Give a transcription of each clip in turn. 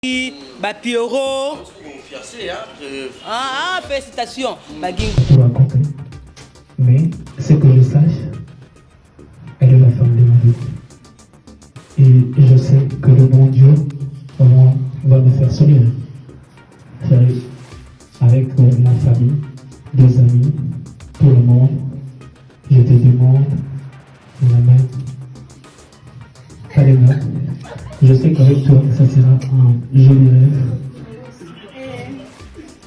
Ba Pierrot. Ah, ah, félicitations. Bagingo. Tout raconter. Mais ce que je sache, elle est la femme de ma vie. Et je sais que le bon Dieu va, va me faire sourire. Chérie, avec euh, ma famille, des amis, tout le monde, je te demande la main. Allez là. Je sais qu'avec toi, ça sera un joli rêve.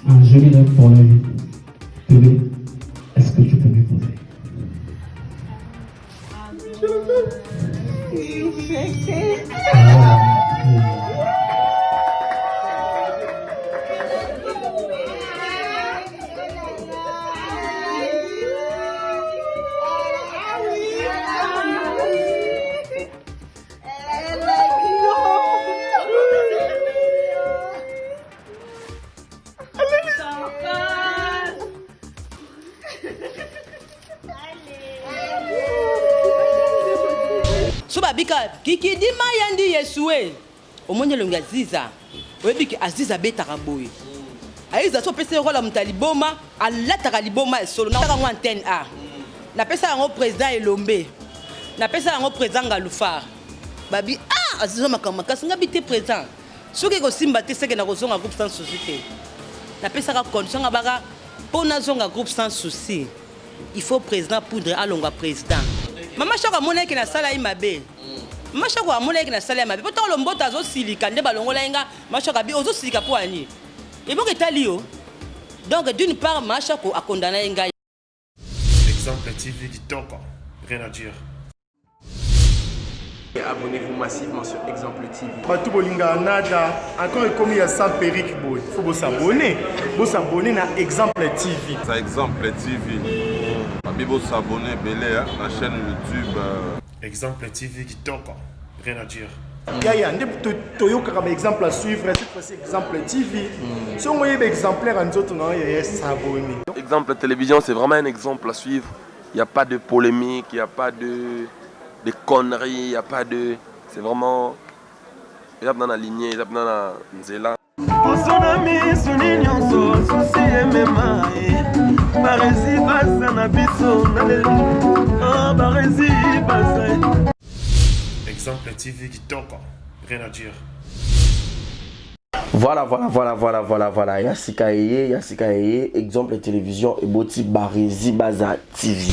Un joli rêve pour la vie. Bébé, est-ce que tu peux m'épouser Ah, oui. So babika kikidima yandi yesue omoni elongi aziza oyebi ke aziza abetaka boye ayiza so opesi ye role ya moto ya liboma alataka liboma ya solo nataka yango antenne a napesa yango président elombe napesa yango président ngalufar babi ah aziza makambo makasi nga bi te président soki ekosimba te seke nakozonga groupe sans souci te napesaka condition nga baka mpo nazonga groupe sans souci il faut président poudre alongwa président mama shako amonaki nasala ye mabe mama shako amonaki nasala ye mabe mpo ntango lomboto azosilika nde balongola ye nga mama shako abi ozosilika mpo ani ebongo etali yo donc d'une part mama shako akondana ye ngai. Exemple TV kitoko, rien à dire. Abonnez-vous massivement sur Exemple TV. Bato bolingaka nada encore ekomi ya sans perruque boye faut bosabone bosabone na exemple tv Ça exemple TV. Babi bo s'abonner ebele na chaîne YouTube. Exemple TV kitoko, rien à dire. Yaya nde toyokaka ba exemple à suivre cette fois-ci exemple TV soki oyeba exemplaire ya nzoto na yo yaya s'abonner. Exemple télévision c'est vraiment un exemple à suivre. Il n'y a pas de polémique, il n'y a pas de, de conneries, il n'y a pas de. C'est vraiment. Eza na lignée, eza na nzela. Poso na miso ni nyonso susi emema ye barezi baza na biso na lelo ah, barezi baza Exemple TV kitoko, rien à dire. Voilà, voilà, voilà, voilà, voilà, voilà. Ya sika eye, ya sika eye, exemple télévision eboti Barezi Baza TV.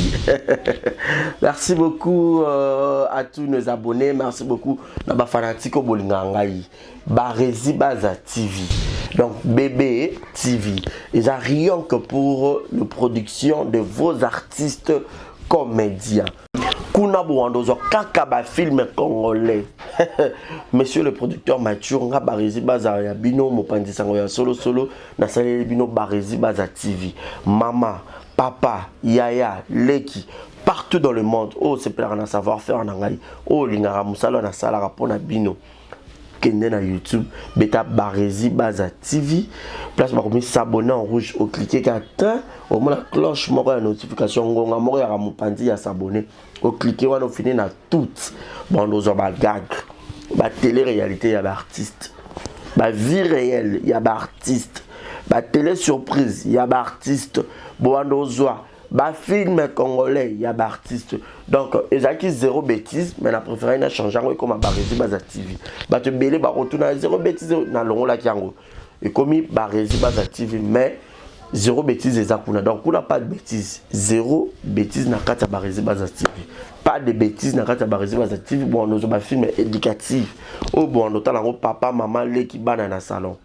Merci beaucoup euh, à tous nos abonnés, merci beaucoup na ba fanatique bolinga ngai. Barezi Baza TV. Donc BB TV. Eza rien que pour la production de vos artistes comédiens. Kuna bowanda ozwa kaka ba film congolais. Monsieur le producteur Mathieu nga Barezi Baza ya bino mopanzi sango ya solo solo nasaleli bino Barezi Baza TV. Mama, papa, yaya, leki partout dans le monde oyo osepelaka na savoir faire na ngai oyo olingaka mosala nasalaka mpo na bino kende na youtube beta barezi baza tv place bakomi s'abonner en rouge oclique kaka tin omona cloche moko ya notification ngonga moko yaka mopanzi ya s'abonner oclique wana ofini na toute bando ozwa bagag batele réalité ya baartiste bavie réelle ya baartiste batele surprise ya baartiste bowanda ozwa ba film congolais ya ba artiste donc ezalaki zéro bêtise mais na préféré na changer yango ekoma barezi baza tv bato ebele bakotuna zéro bêtise nalongolaki yango ekomi barezi baza tv mais zéro bêtise eza kuna donc kuna pas de bêtise zéro bêtise na kati ya barezi baza tv pas de bêtise na kati ya barezi baza tv bon nozwa bafilme éducative oyo bon otala yango papa mama leki bana na salon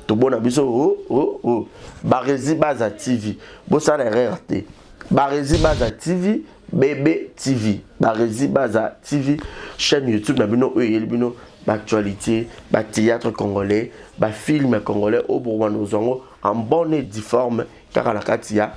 tobona biso oh, oh, oh. Barezi Baza TV bosala erreur te Barezi Baza TV BB TV Barezi Baza TV chaîne YouTube na bino oyo eyeli bino baactualité bathéâtre congolais bafilme congolais oyo bokobanda kozwa yango en bonne et due forme kaka na kati ya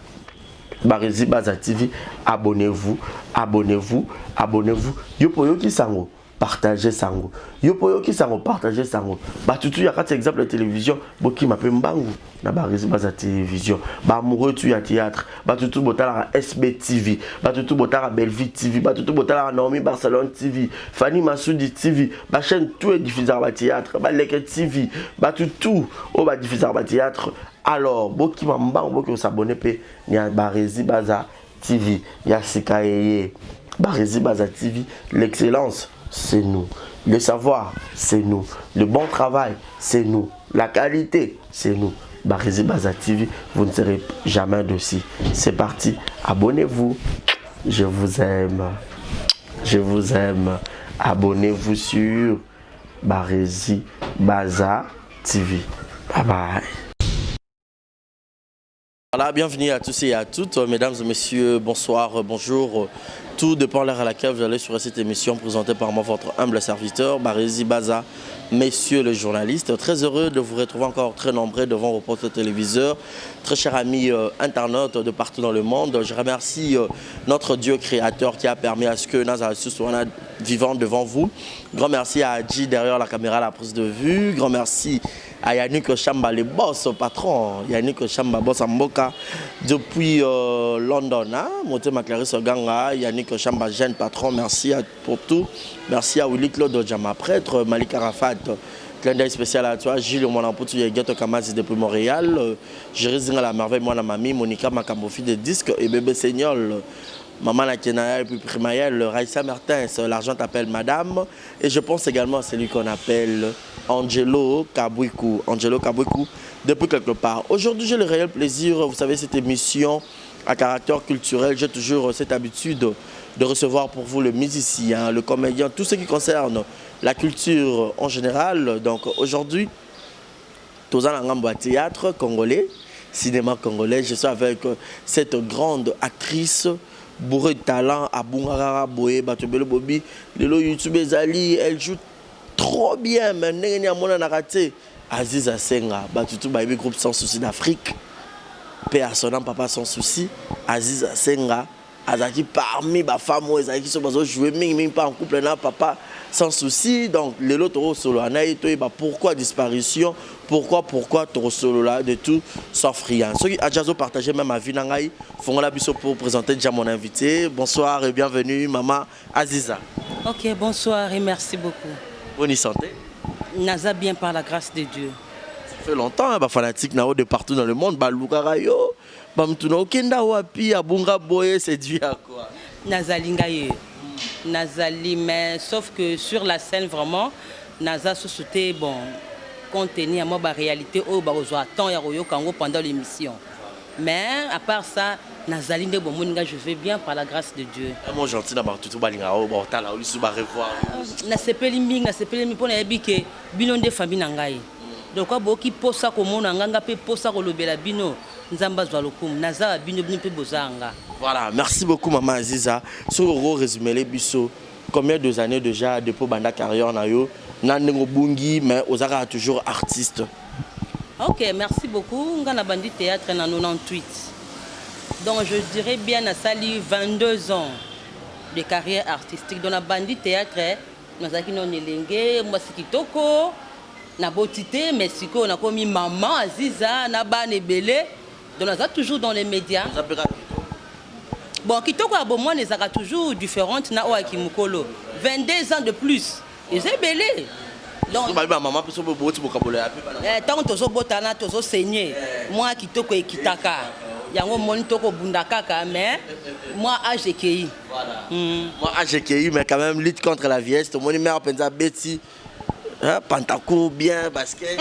Barezi Baza TV. Abonnez-vous, abonnez-vous, abonnez-vous. Yo po yoki sango. Partage sango. Yo po yoki sango, partage sango. Batu tu ya kati exemple ya télévision, bokima pe mbangu na Barezi Baza télévision. Ba amoureux tu ya théâtre, batu tu botalaka SB TV, batu tu botalaka Bellevue TV, batu tu botalaka Naomi Barcelone TV, Fanny Masudi TV, ba chaîne tout est diffuseur ba théâtre, ba Leke TV, batu tout o ba diffuseur ba théâtre. Alors bokima mbangu boki s'abonner pe ya Barezi Baza TV ya sika eye. Barezi Baza TV, l'excellence c'est nous. Le savoir, c'est nous. Le bon travail, c'est nous. La qualité, c'est nous. Barezi Baza TV, vous ne serez jamais dessus. C'est parti, abonnez-vous. Je vous aime. Je vous aime. Abonnez-vous sur Barezi Baza TV. Bye bye. Voilà, bienvenue à tous et à toutes, mesdames et messieurs, bonsoir, bonjour. Tout dépend l'heure à laquelle vous allez sur cette émission présentée par moi, votre humble serviteur, Barezi Baza, messieurs les journalistes. Très heureux de vous retrouver encore très nombreux devant vos postes téléviseurs. Très chers amis internautes de partout dans le monde, je remercie notre Dieu créateur qui a permis à ce que Nazareth soit vivant devant vous. Grand merci à Adji derrière la caméra, la prise de vue. Grand merci à Yannick Chamba, le boss, patron. Yannick Chamba, boss à Mboka, depuis London. Hein? Motema Clarisse Ganga, Yannick Chamba, jeune patron, merci pour tout. Merci à Willy Claude Djama, prêtre, Malik Arafat. Clin d'œil spécial à toi, Gilles Mwanamputu, Yegeto Kamazi depuis Montréal, Jerry Zinga la merveille, moi la mamie, Monica Makambofi de disque et bébé Seignol, Maman la Kenaya et puis Primaël, Raïssa Mertens, l'argent t'appelle madame. Et je pense également à celui qu'on appelle Angelo Kabwiku. Angelo Kabwiku, depuis quelque part. Aujourd'hui, j'ai le réel plaisir, vous savez, cette émission à caractère culturel, j'ai toujours cette habitude de recevoir pour vous le musicien, le comédien, tout ce qui concerne la culture en général. Donc aujourd'hui, toza na ngambo ya théâtre congolais, cinéma congolais, je suis avec cette grande actrice bourrée de talent, abungaka boye, bato ebele bobi, lelo YouTube ezali, elle joue trop bien, mais ndenge nini amonanaka te. Aziza Senga, bato tu bayebi groupe Sans Souci d'Afrique, pe à son âme papa Sans Souci, Aziza Senga azalaki parmi ba femmes oyo ezalaki so bazo jouer mingi mingi pas en couple na papa Sans Souci. Donc lelo tokosolola na ye, toyeba pourquoi disparition, pourquoi tokosolola de tout sauf rien. Soki Adja azo partager même avis na ngai, fongola biso pour présenter déjà mon invité. Bonsoir et bienvenue maman Aziza. Ok, bonsoir et merci beaucoup. Bonne santé. Naza bien par la grâce de Dieu. Ça fait longtemps, hein, ba fanatique na de partout dans le monde, ba lukaka yo, ba mutuna okenda wapi, abunga boye, c'est dû à quoi? Nazali ngai. Nazali, mais sauf que sur la scène vraiment, naza sous-souté, bon, compte tenu à moi ba réalité oyo ba kozwa temps ya koyoka yango pendant l'émission. Mais à part ça, nazali nde bomoni nga, je vais bien par la grâce de Dieu. Un mot gentil na bato balinga oyo baotala lisu ba revoir. Nasepeli mingi, nasepeli mingi mpo nayebi ke bino nde famille na ngai. Donc boyoki mposa komona nga, nga mpe mposa kolobela bino. Nzambe azwa lokumu, naza ya bino, bino mpe boza ya nga. Voilà, merci beaucoup maman Aziza. Soki oko résumer biso combien de années déjà depuis banda carrière na yo, na ndenge obungi mais ozalaka toujours artiste? Ok, merci beaucoup. Nga na bandi théâtre na 98. Donc je dirais bien nasali 22 ans de carrière artistique. Donc na bandi théâtre nazalaki nano elenge, mwasi kitoko, naboti te, mais sikoyo nakomi maman Aziza na bana ebele. Donc naza toujours dans les médias. Bon, kitoko ya bomwana ezalaka toujours différente na oyo ya kimokolo. 22 ans de plus eza ebele. Donc babi bamama mpe so boti bokabola ya mpe bana. Ntango tozobotana, tozosenye mwa kitoko ekitaka yango, omoni tokobunda kaka, mais mwa âge ekei. Mwa âge ekei, mais quand même lutte contre la vieillesse. Tomoni mare mpenza beti, hein, pantacourt bien, basket.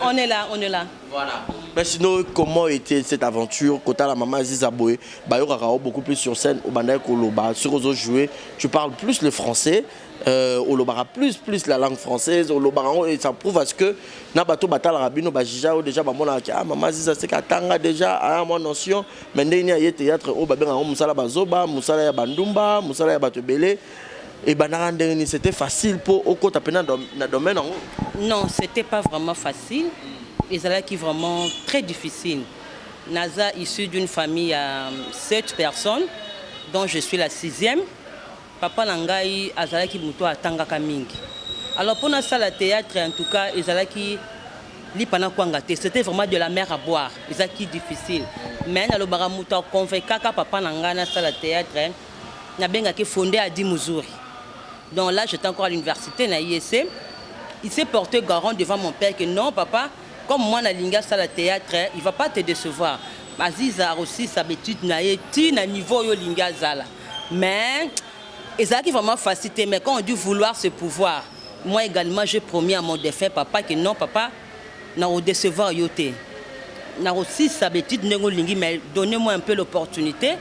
On est là, on est là. Voilà. Mais sinon, comment était cette aventure? Kota la maman Aziza boye, bayokaka beaucoup plus sur scène, obanda koloba, sur ozo jouer, tu parles plus le français, olobaka plus la langue française, olobaka et ça prouve à ce que na bato batalaka bino bajija oyo déjà bamonaka ah maman Aziza seka atanga déjà aya mwa notion, mais ndenge nini aye théâtre oyo babengaka mosala bazoba, mosala ya bandumba, mosala ya bato ebele, ebandaka ndenge nini? C'était facile mpo okota mpe na domaine yango? Non, c'était pas vraiment facile, ezalaki vraiment très difficile. Naza issu d'une famille à sept personnes dont je suis la sixième. Papa na ngai azalaki moto atangaka mingi. Alors mpo nasala théâtre, en tout cas ezalaki lipa na kwanga te, c'était vraiment de la mer à boire, ezalaki difficile. Mais nalobaka moto aconvaincaka papa na ngai nasala théâtre, nabengaki Fonde Adi Muzuri. Donc là, j'étais encore à l'université na IEC. Il s'est porté garant devant mon père que non, papa, comme moi nalingi asala théâtre, il va pas te décevoir. Aziza akosisa baétude na ye ti na niveau oyo olingi azala. Mais ezalaki vraiment facile te. Mais quand on dit vouloir, c'est pouvoir. Moi également, j'ai promis à mon défunt papa que non, papa, nakodécevoir yo te, nakosisa baétude ndenge olingi, mais donnez-moi un peu l'opportunité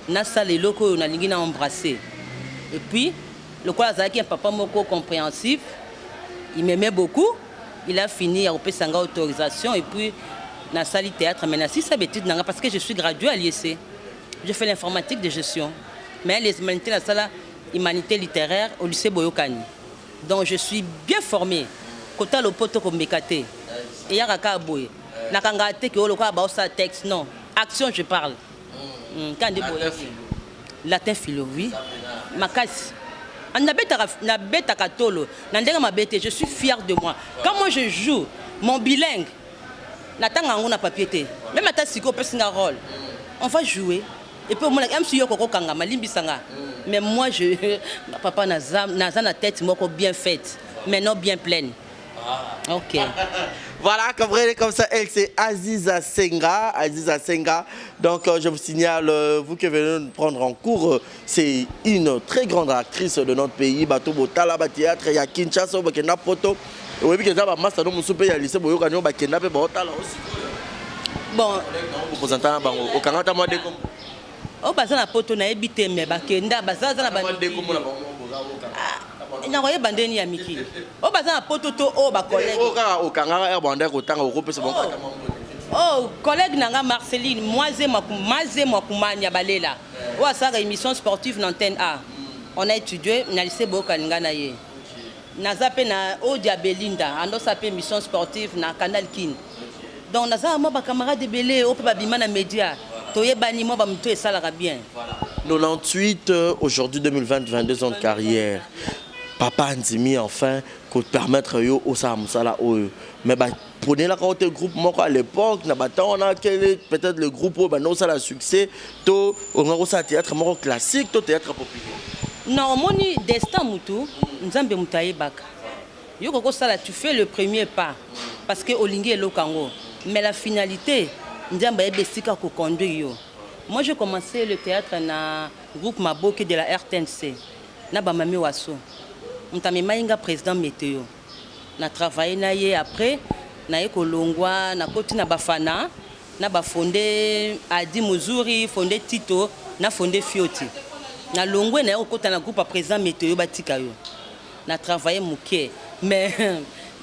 nasala eloko oyo nalingi na embrasser. Et puis lokola azalaki un papa moko compréhensif, il m'aimait beaucoup, il a fini ya kopesa nga autorisation et puis nasali théâtre. Mais nasisa baétude na nga parce que je suis gradué à l'IEC, je fais l'informatique de gestion, mais les humanités, nasala humanité littéraire au lycée Boyokani. Donc je suis bien formé. Kota lopoto komeka te, eyaka kaka boye, nakangaka te ke oyo lokola baosala texte. Non, action, je parle. Ka nde boye, latin philo, oui, makasi. Nabetaka, nabetaka tolo na ndenge mabe te. Je suis fier de moi quand moi je joue mon bilingue. Natanga yango na papier te. Même ata sikoyo opesi nga rôle, on va jouer et puis omona msi yo kokokangama, limbisanga. Mais moi, je papa, naza, naza na tête moko bien faite, mais non bien pleine. Ok. Voilà, comprenez comme ça, elle, c'est Aziza Senga. Aziza Senga. Donc, je vous signale, vous qui venez nous prendre en cours, c'est une très grande actrice de notre pays. Bato botala ba théâtre, ya Kinshasa, bakenda poto. Oui, que ça va, master, nous sommes ya lycée, boyoka, bakenda pe botala aussi. Bon. Représentant bango, okangata moi de Oyo baza na poto, nayebi te, mais bakenda, baza na nakoyeba ndeni ya mikili oyo baza na poto to oyo bacollègue. Oyo kaka okangaka ya banda kotanga, okopesa bango. Oh, collègue na nga Marceline Mwaze, Maze Mwakumani ya balela, oyo asalaka émission sportive na Antenne A. On a étudié na lycée Boyokani, nga na ye. Naza mpe na Odia Belinda, andosala mpe émission sportive na Canal Kin. Donc naza mwa bacamarade ebele oyo mpe babima na média, toyebani mwa bamoto, esalaka bien. 98, aujourd'hui 2020, 22 ans de carrière. Papa andimi enfin kopermettre yo osala mosala oyo, mais baponelaka yo te groupe moko à l'époque na batemps wana? Quel est peut-être le groupe oyo banda osala succès, to onga kosala théâtre moko classique to théâtre populaire? Non, omoni, destin mutu, Nzambe moto ayebaka. Yo kokosala, tu fais le premier pas parce que olingi eloko yango, mais la finalité, Nzambe ayebi esika koconduire yo. Moi, j'ai commencé le théâtre na groupe Maboke de la RTNC na bamami waso. Moto amemai nga, président Météo, na travaille na ye. Après naye kolongwa, nakoti na Bafana na bafonde Adi Mozuri, Fonde Tito na Fonde Fioti. Nalongwe, naye kokota na groupe ya président Météo, batika yo. Na travaille moke, mais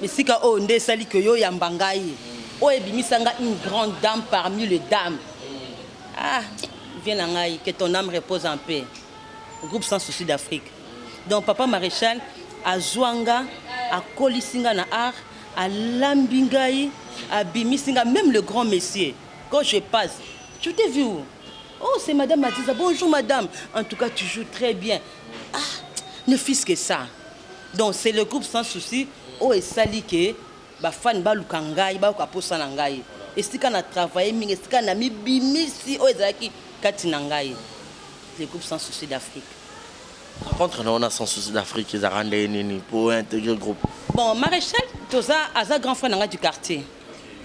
esika oyo nde esali ke yo yamba ngai, oyo ebimisa nga une grande dame parmi les dames. Ah, vie na ngai, que ton âme repose en paix, groupe Sans Souci d'Afrique. Donc papa Maréchal azwa nga, akolisi nga na art, alambi ngai, abimisi nga. Même le grand monsieur, quand je passe: «Tu t'es vu où?» «Oh, c'est madame Aziza.» «Bonjour madame, en tout cas tu joues très bien.» Ah, ne fût-ce que ça. Donc c'est le groupe Sans Souci oyo esali ke bafani baluka ngai, bayoka posa na ngai. Esika na travaille mingi, esika na mibimisi oyo ezalaki kati na ngai, le groupe Sans Souci d'Afrique. Rencontre na wana Sans Souci d'Afrique ezalaka ndenge nini po intégrer groupe? Bon, Maréchal toza, aza grand frère na ngai du quartier.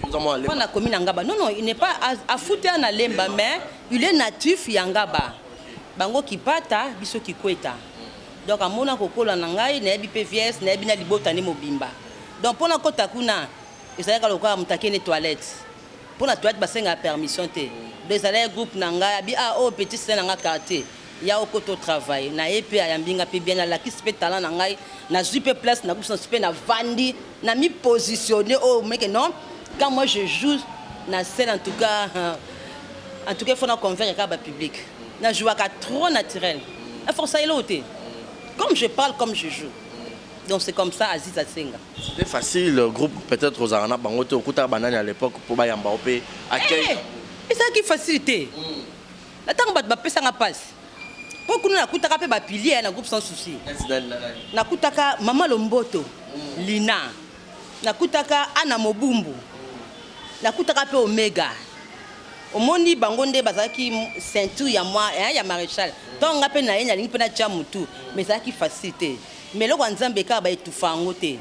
Mpo nakomi na Ngaba. Non, non, il n'est pas afuti na Lemba, mais il est natif ya Ngaba. Bango Kipata, biso Kikweta. Donc amona kokola na ngai, nayebi mpe vies, nayebi na libota nde mobimba. Donc mpo nakota kuna, ezalaka lokola moto akende toilette. Mpo na toilette basengaka permission te. Donc ezalaki groupe na ngai, abi: «Ah, oyo petit sœur na nga quartier ya, okota otravaille na ye.» Mpe ayambi nga mpe bien, nalakisi mpe talent na ngai, nazwi mpe place na groupe mpe navandi, na mi positionné oyo meke. Non, quand moi je joue na scène, en tout cas il faut na convaincre kaka bapublic. Najouaka trop naturel, aforça eloko te. Comme je parle, comme je joue. Donc c'est comme ça, Aziz Asenga. C'était facile, groupe peut-être ozalaka na bango te, okutaka banani à l'époque mpo bayamba o mpe accueil? Ezalaki facile te. Na ntango bato bapesanga mpasi. Mpo kuna nakutaka mpe bapilier na groupe Sans Souci. Nakutaka mama Lomboto, Lina, nakutaka Ana Mobumbu, nakutaka mpe Omega. Omoni bango nde bazalaki ceinture ya mwa ya Marechal. Ntango nga mpe na ye nalingi mpe natya motu, mais ezalaki facile te. Mais eloko ya Nzambe kaka ba etufa yango te.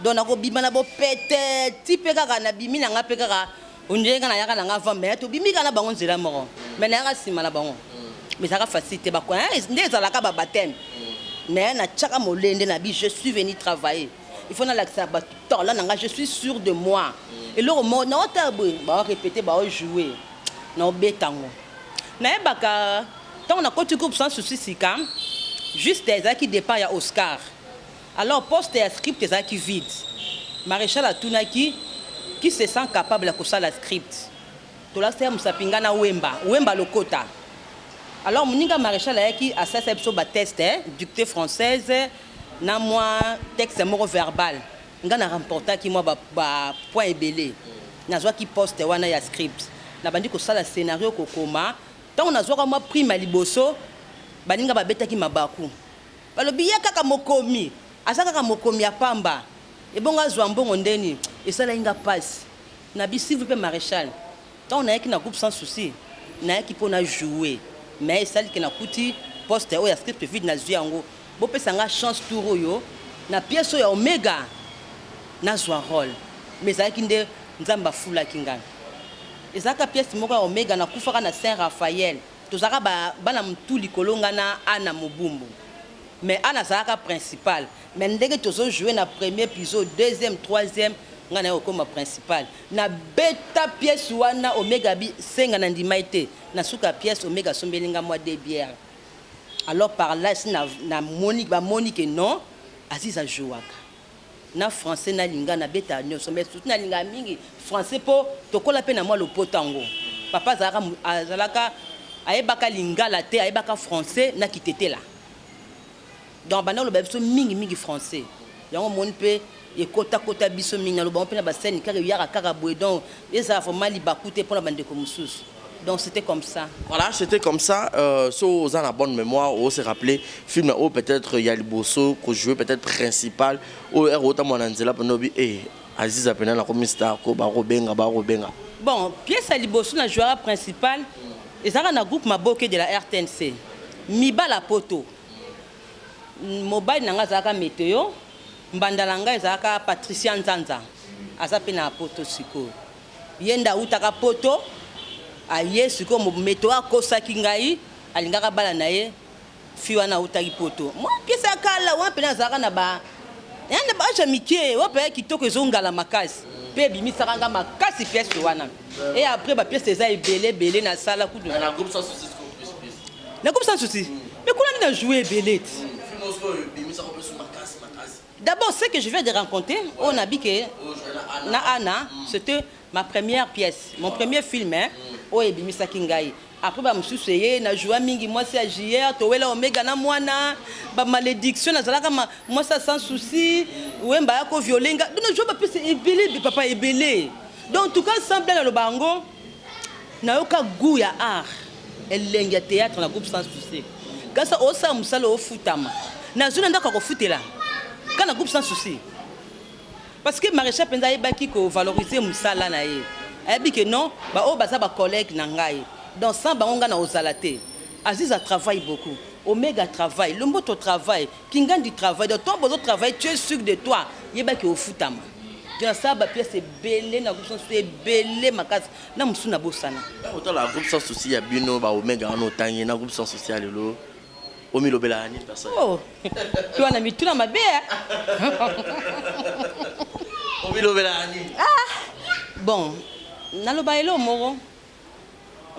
Donc nakobima na bopete ti mpe kaka nabimi na nga mpe kaka on dirait nga nayaka na nga avant, mais tobimi kaka na bango nzela moko, mais nayaka nsima na bango. Mais ezalaka facile te, nde ezalaka ba baptême. Mais natiaka molende na bi, je suis venu travailler. Il faut nalakisa bato talent na nga, je suis sûr de moi. Eloko moko naotala boye, bao répéter, bao jouer, naobeta yango. Nayebaka ntango nakoti groupe Sans Souci sika, juste ezalaki départ ya Oscar. Alors poste ya script ezalaki vide. Maréchal atunaki qui se sent capable ya kosala script. Tolakisa ya mosapi nga na Wemba, Wemba Lokota. Alors moninga Maréchal ayaki asalisa biso ba test, dictée française na mwa texte moko verbal. Nga na remportaki mwa ba point ebele. Nazwaki poste wana ya script. Nabandi kosala scénario, kokoma. Ntango nazwaka mwa prime ya liboso, baninga babetaki mabaku. Balobi ye kaka mokomi, aza kaka mokomi ya pamba. Ebongo azwa mbongo ndeni? Esalaki nga pasi. Nabi s'il vous plaît Maréchal, ntango nayaki na groupe Sans Souci, nayaki mpo na jouer. Mais esali ke nakuti poste oyo ya script vide, nazwi yango. Bopesa nga chance tour oyo na pièce oyo ya Omega nazwa rôle. Mais ezalaki nde Nzambe afulaki ngai. Ezalaka pièce moko ya Omega, nakufaka na Saint Raphaël. Tozalaka bana mutu likolo nga na Anna Mobumbu. Mais Anna azalaka principal. Mais ndenge tozo jouer na premier épisode, deuxième, troisième, nga naye kokoma principal. Na beta pièce wana Omega bi senga na ndimai te. Na suka pièce Omega asombeli nga mwa deux bières. Alors par là si na, na moni, ba moni que non, Aziza jouaka. Na français na linga na beta nyonso, mais surtout na linga mingi français po tokola pe na mwa lopoto yango. Papa azalaka, azalaka ayebaka lingala te, ayebaka français na kitetela. Donc banda koloba biso mingi mingi français. Yango moni pe ekota kota biso mingi na loba mpe na ba scène kaka eyaka kaka boye, donc ezala vraiment libaku te mpona bandeko mosusu. Donc c'était comme ça. Voilà, c'était comme ça. So oza na bonne mémoire, on se rappeler film oyo peut-être ya liboso ko jouer peut-être principal oyo ere otambola na nzela mpena obi eh Aziza pena nakomi star ko bakobenga bakobenga. Bon, pièce ya liboso na jouera principal ezalaka na groupe Maboke de la RTNC. Mibala poto. Mobali na nga azalaka météo, mbanda na ngai ezalaka Patricia Nzanza. Aza pe na poto sikoyo. Ye nde awutaka poto, aye sikoyo météo akosaki ngai, alingaka bala na ye fi wana awutaki poto. Mwa pièce ya kala wana pena azalaka na ba ya na ba âge ya mike, wana pe kitoko ezongala makasi. Pe ebimisaka nga makasi pièce wana. Et après ba pièce eza ebele ebele na sala kutu. Na groupe Sans Souci plus plus. Na groupe Sans Souci. Mais kuna nde na jouer ebele ti. Film oyo ebimisaka mpe so makasi makasi. D'abord, ce que je viens de raconter, on a dit que na Anna, c'était ma première pièce, mon premier film, hein, oyo ebimisaki ngai. Après ba mosusu eye na joua mingi mwasi ya JR, towela Omega na mwana, ba malédiction nazalaka mwasi ya Sans Souci, Wemba ya ko violer nga. Donc na joua ba pièce ebele, papa ebele. Donc en tout cas sans blague naloba yango, nayoka goût ya art, elengi ya théâtre na groupe Sans Souci. Kasi osala mosala ofutama. Nazwi na ndako ya kofutela ka na groupe Sans Souci. Parce que Maréchal mpenza ayebaki kovaloriser mosala na ye. Ayebi ke non, ba oyo baza ba collègue na ngai. Donc sans bango ngai na ozala te. Aziza travaille beaucoup. Omega travaille, Lomboto travaille, Kingandi travaille. Donc toi bozo travaille, tu es sûr de toi. Yebaki ofutama. Donc nasala ba pièce ebele na groupe Sans Souci ebele makasi na mosusu na bosana. Otala groupe Sans Souci ya bino ba Omega wana otangi na groupe Sans Souci ya lelo omilobelaka nini personne? Oh, to na mituna mabe. Omilobelaka nini? Ah, bon, naloba elo moko.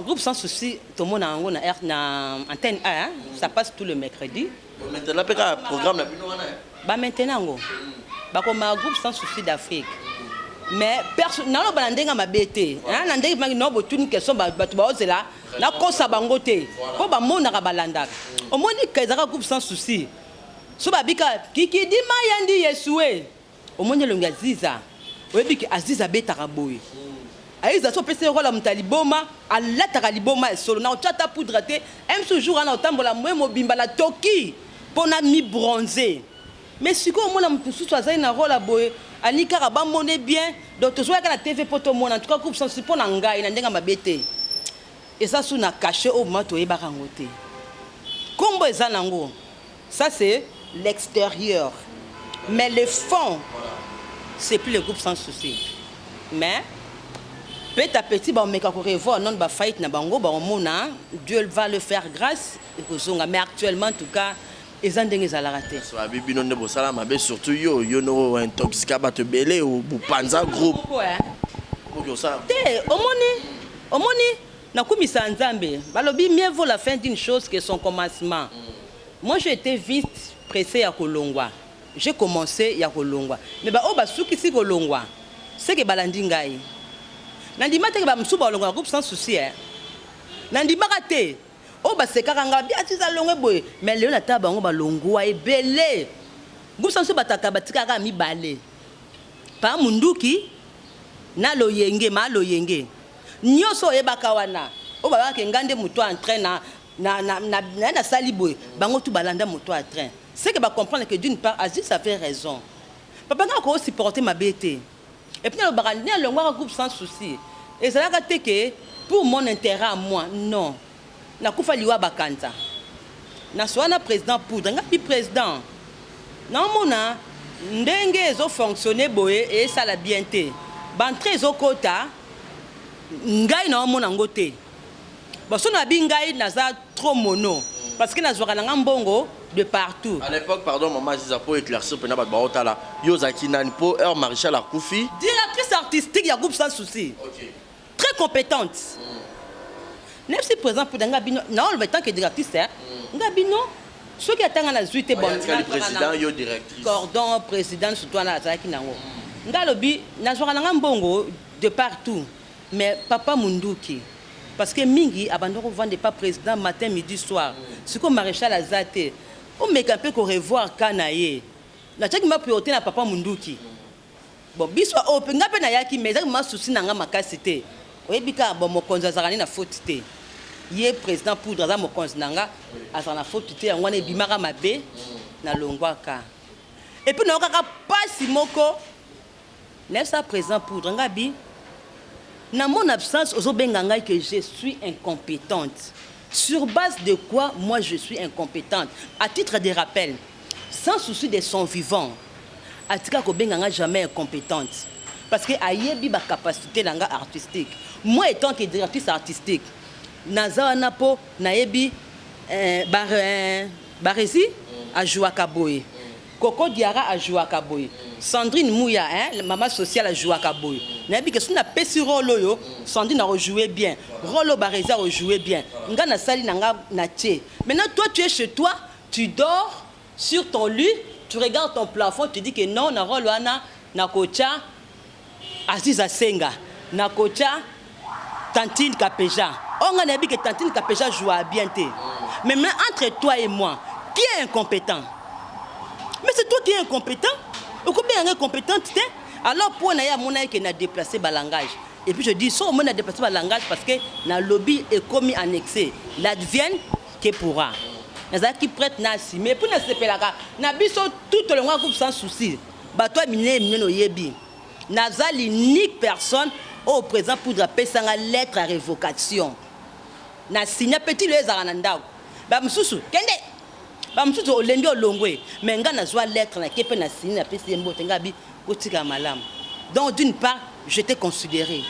Groupe Sans Souci, tomona yango na R, na antenne A, hein? Ça passe tout le mercredi. Maintenant pe kaka programme na bino wana. Ba maintenant yango. Bakoma groupe Sans Souci d'Afrique. Mais perso naloba na ndenge mabe te, hein, na ndenge mangi no botuni question bato baozela nakosa bango te mpo bamonaka balandaka. Omoni ka ezalaka groupe Sans Souci. So babika kikidima yandi Yesue. Omoni elongi Aziza, oyebi ke Aziza abetaka boye. Ayiza so opesi ye role ya moto ya liboma, alataka liboma ya solo. Nakotia ata poudre te, un jour wana otambola moye mobimba na toki mpo na mi bronzer. Mais sikoyo omona moto mosusu azali na role ya boye, alingi kaka bamone bien, donc tozoyaka na TV mpo tomona. En tout cas groupe sans souci mpo na ngai na ndenge ya mabe te, eza su na cachet oyo vraiment toyebaka yango te. Kombo eza nango, ça c'est l'exterieur, mais le fond c'est plus le groupe sans souci. Mais petit à petit baomeka ko revoir nanu ba faillite na bango, baomona Dieu va le faire grâce ekozonga. Mais actuellement en tout cas eza ndenge ezalaka te. Babi bino nde bosala mabe, surtout yo yo noko intoxica bato ebele, bopanza groupe. Okoki osala te. Omoni, omoni, nakumisa Nzambe. Balobi mieux vaut la fin d'une chose que son commencement. Moi, j'ai été vite pressé ya kolongwa, j'ai commencé ya kolongwa, mais baoyo basukisi kolongwa seke balandi ngai. Nandima teke bamosusu balongwa na groupe sans souci, eh. Nandimaka te. Oyo basekaka ngai bi Aziza alongwe boye, mais lelo natala bango balongwa ebele. Groupe sans souci bataka batikaka mibale pa munduki na loyenge ma loyenge nyonso oyebaka wana oyo babakake ngai nde moto en train na na na na na nasali boye, bango tu balanda moto ya train. C'est que ba comprendre que d'une part Aziz avait raison, papa ngai ako supporter mabe te. Et puis nalobaka nde alongwaka groupe sans souci ezalaka te que pour mon intérêt à moi, non. Nakufa liwa bakanza nasoa na président poudre ngai bi président naomona ndenge ezo fonctionner boye, esala bien te, ba entrée ezokota ngai naomona yango te. Baso na bi ngai naza trop mono parce que nazwaka nanga mbongo de partout. À l'époque, pardon mama Aziza, po éclaircir mpena bato baotala, yo ozalaki nani mpo heure maréchal akufi? Directrice artistique ya groupe sans souci, très compétente. Nayebisi président mpo nga bino naoloba tant que directrice, hein, nga bino soki atanga nazwi te. Bon, président, yo directrice. Cordon président surtout wana azalaki nango. Nga alobi nazwaka nanga mbongo de partout, mais papa munduki, parce que mingi abanda kovanda epa président matin, midi, soir. Sikoyo maréchal aza te, omeka mpe korevoir ka na ye. Natiaki ma priorité na papa munduki. Bon, biso oyo mpe nga mpe nayaki, mais ezaki ma souci na nga makasi te. Oyebi kaka, bon, mokonzi azalaka nde na faute te. Ye président poudre aza mokonzi na nga, azala na faute te. Yango wana ebimaka mabe, nalongwaka. Et puis nayokaka mpasi moko. Nayebisaka président poudre nga bi na mon absence ozobenga ngai que je suis incompétente. Sur base de quoi moi je suis incompétente? À titre de rappel, sans souci, de son vivant atika kobenga nga jamais incompétente, parce que ayebi bacapacité na nga artistique. Moi, étant que directrice artistique, naza wana mpo nayebi Baresi ajouaka boye, Coco Diara ajouaka boye, Sandrine Muya, hein, mama sociale, ajouaka boye. Nayebi ke soki napesi rôle oyo Sandrine akojoue bien, rôle oyo Baresi akojoue bien. Nga nasali na nga na tie. Maintenant toi, tu es chez toi, tu dors sur ton lit, tu regardes ton plafond, tu dis que non, na rôle wana nakotia Aziza Senga, nakotia Tantine Kapeja. Oyo nga nayebi ke Tantine Kapeja joue bien te. Mais maintenant, entre toi et moi, qui est incompétent? Mais c'est toi qui es incompétent. Okobenga nga incompétente te. Alors mpo na ye amona ye ke na déplacer balangage. Et puis je dis so omoni na déplacer balangage parce que na lobi ekomi annexé, l'advienne que pourra. Nazalaki prête na assumer. Et puis nasepelaka na biso tout tolongwa groupe sans souci, bato ya minene minene. Oyebi, naza l'unique personne oyo président poudre apesanga lettre ya révocation na signa. Petit lo ezalaka na ndako, bamosusu kende, bamosusu olembi olongwe, mais nga nazwa lettre, nake mpe na signé, napesi ye mbote. Nga bi kotikala malamu. Donc d'une part j'étais considéré.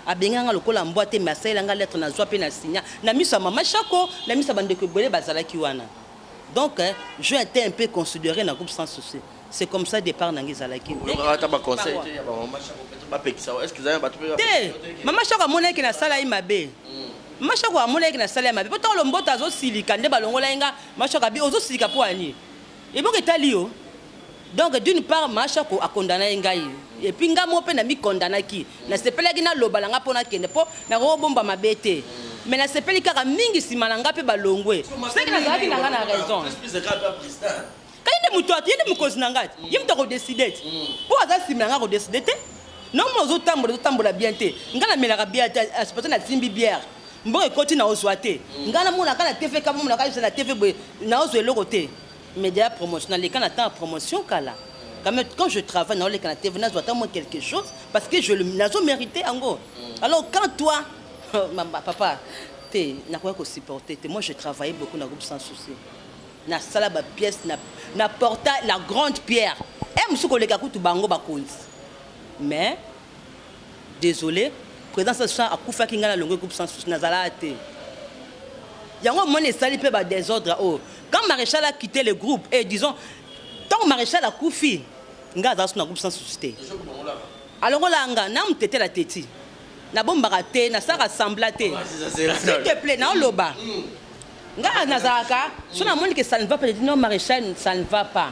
Abenganga lokola mbwa te, mais asalelanga lettre, nazwa mpe na signa na miso ya mama Chako, na miso ya bandeko ebele bazalaki wana. Donc j'ai été un peu considéré na groupe sans souci. C'est comme ça départ nanga ezalaki. Oyokaka ata baconseil te ya bamama Chako, peut-être bapekisa? Est ce que ezali na bato mpe? Te, mama Chako amonaki nasala ye mabe. Mama Chako amonaki nasala ye mabe po ntango Lomboto azosilika nde balongola ye nga. Mama Chako abi ozosilika mpo ani eboka etali yo. Donc d'une part mama Chako akondana ye ngai, et puis nga moko mpe na mikondanaki. Nasepelaki naloba na nga mpo nakende, mpo nakokobomba mabe te, mais nasepeli kaka mingi nsima na nga mpe balongwe soki nazalaki na nga na raison. Kai nde moto, ye nde mokonzi na ngai, ye moto akodécider te mpo aza nsima na ngai akodécider te. Nongo ozotambola, ozotambola bien te. Nga namelaka bière te, asupporte nasimbi bière. Mbongo ekoti na ozwa te. Nga namonaka na TV kaka monaka na TV boye na ozwa eloko te. Mais déjà promotion naleka na temps ya promotion kala. Quand même quand je travaille naoleka na TV nazwa ata moi quelque chose parce que je le nazo mériter yango. Alors quand toi mama papa te nakoki ko supporter te. Moi je travaillais beaucoup na groupe sans souci. Nasala ba pièces na na porta la grande pierre. Eh mosusu koleka kutu bango bakonzi. Mais Desole president sans souci akufaki ngai na longwe groupe sans souci nazalaka te yango omoni esali pe ba desordre oyo quand maréchal a quitté le groupe et disons ntango maréchal akufi ngai azala so na groupe sans souci te alongola nga na mutetela teti nabombaka te nasalaka sembla te s'il te plaît naoloba ngai nazalaka so namoni ke ça ne va pas je dis non maréchal ça ne va pas.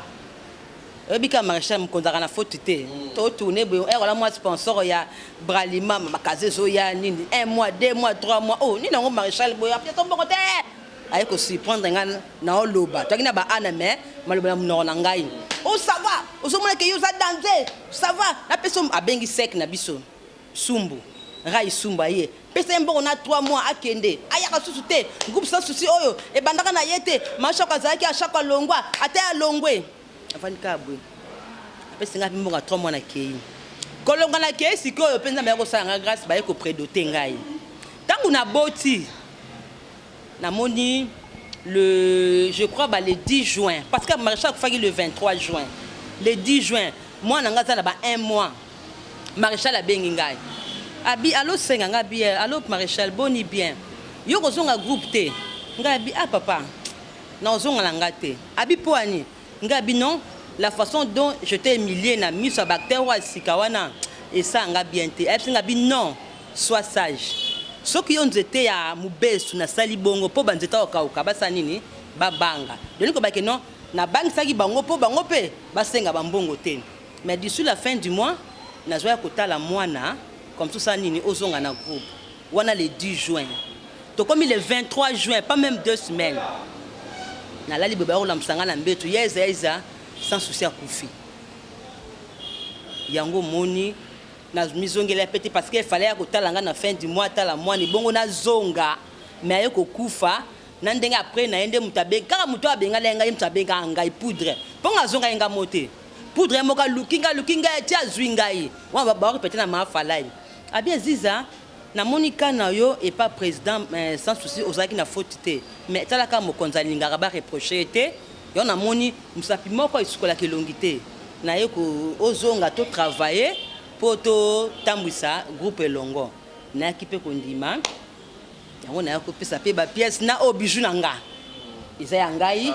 Oyebi kaka marechal mokonzi azalaka na faute te to tourne boye heure wana mwa sponsor ya bralima makaza ezoya nini un mois deux mois trois mois oh nini yango marechal boye apesa mbongo te aye ko surprendre nga na oloba toyaki na ba ana mais maloba na monoko na ngai oh ça va ozomona ke yo oza danger ça va napesa abengi sec na biso sumbu rai sumbu aye pesa ye mbongo na 3 mois akende ayaka susu te groupe sans souci oyo ebandaka na ye te mashako azalaki ashako alongwa ata ye alongwe Avandi kaka boye. Apesi ngai mpe mbongo ya 3 mois nakei. Kolonga nakei sikoyo mpe Nzambe aya kosala ngai grâce baye ko predoter ngai. Tango naboti namoni le je crois ba le 10 juin parce que maréchal akufaki le 23 juin. Le 10 juin mwana ngai aza na ba 1 mois. Maréchal abengi ngai. Abi allo senga ngai abi allo maréchal boni bien. Yo kozonga groupe te. Ngai abi ah papa Nakozonga na nga te. Abi poa nini? Nga abi non, la façon dont je t'ai humilie na miso ya ba acteurs oyo ya sika wana esala nga bien te. Ayebisi nga abi non, sois sage. Soki yo nzete ya mubesu nasali bongo po ba nzete ya kokawuka basala nini? Babanga. Donc elingi koloba ke non, nabangisaki bango po bango pe basenga ba mbongo te. Mais d'ici la fin du mois, nazoya kotala mwana, comme ça osala nini? Ozonga na groupe. Wana le 10 juin. Tokomi le 23 juin, pas meme deux semaines. Nalali boye bakolamisa nga na mbeto, yeza yeza sans souci akufi. Yango omoni na mizongela pe te parce que fallait ya kotala nga na fin du mois atala mwana ebongo nazonga mais aye kokufa na ndenge après na ye nde moto abengi kaka moto oyo abengala ye ngai ye moto abengaka ngai poudre mpo nga azonga ye nga mo te poudre ye moko aluki ngai aluki ngai ti azwi ngai wana baorepete na maafalai abi aziza Namoni cas na yo epa president sans souci ozalaki na faute te mais tala kaka mokonzi alingaka ba reproche ye te yango namoni musapi moko esukolaka elongi te naye ko ozonga to travailler po to tambwisa groupe elongo nayaki pe kondima yango naya kopesa pe ba pièces na oyo bijou na nga eza ya ngai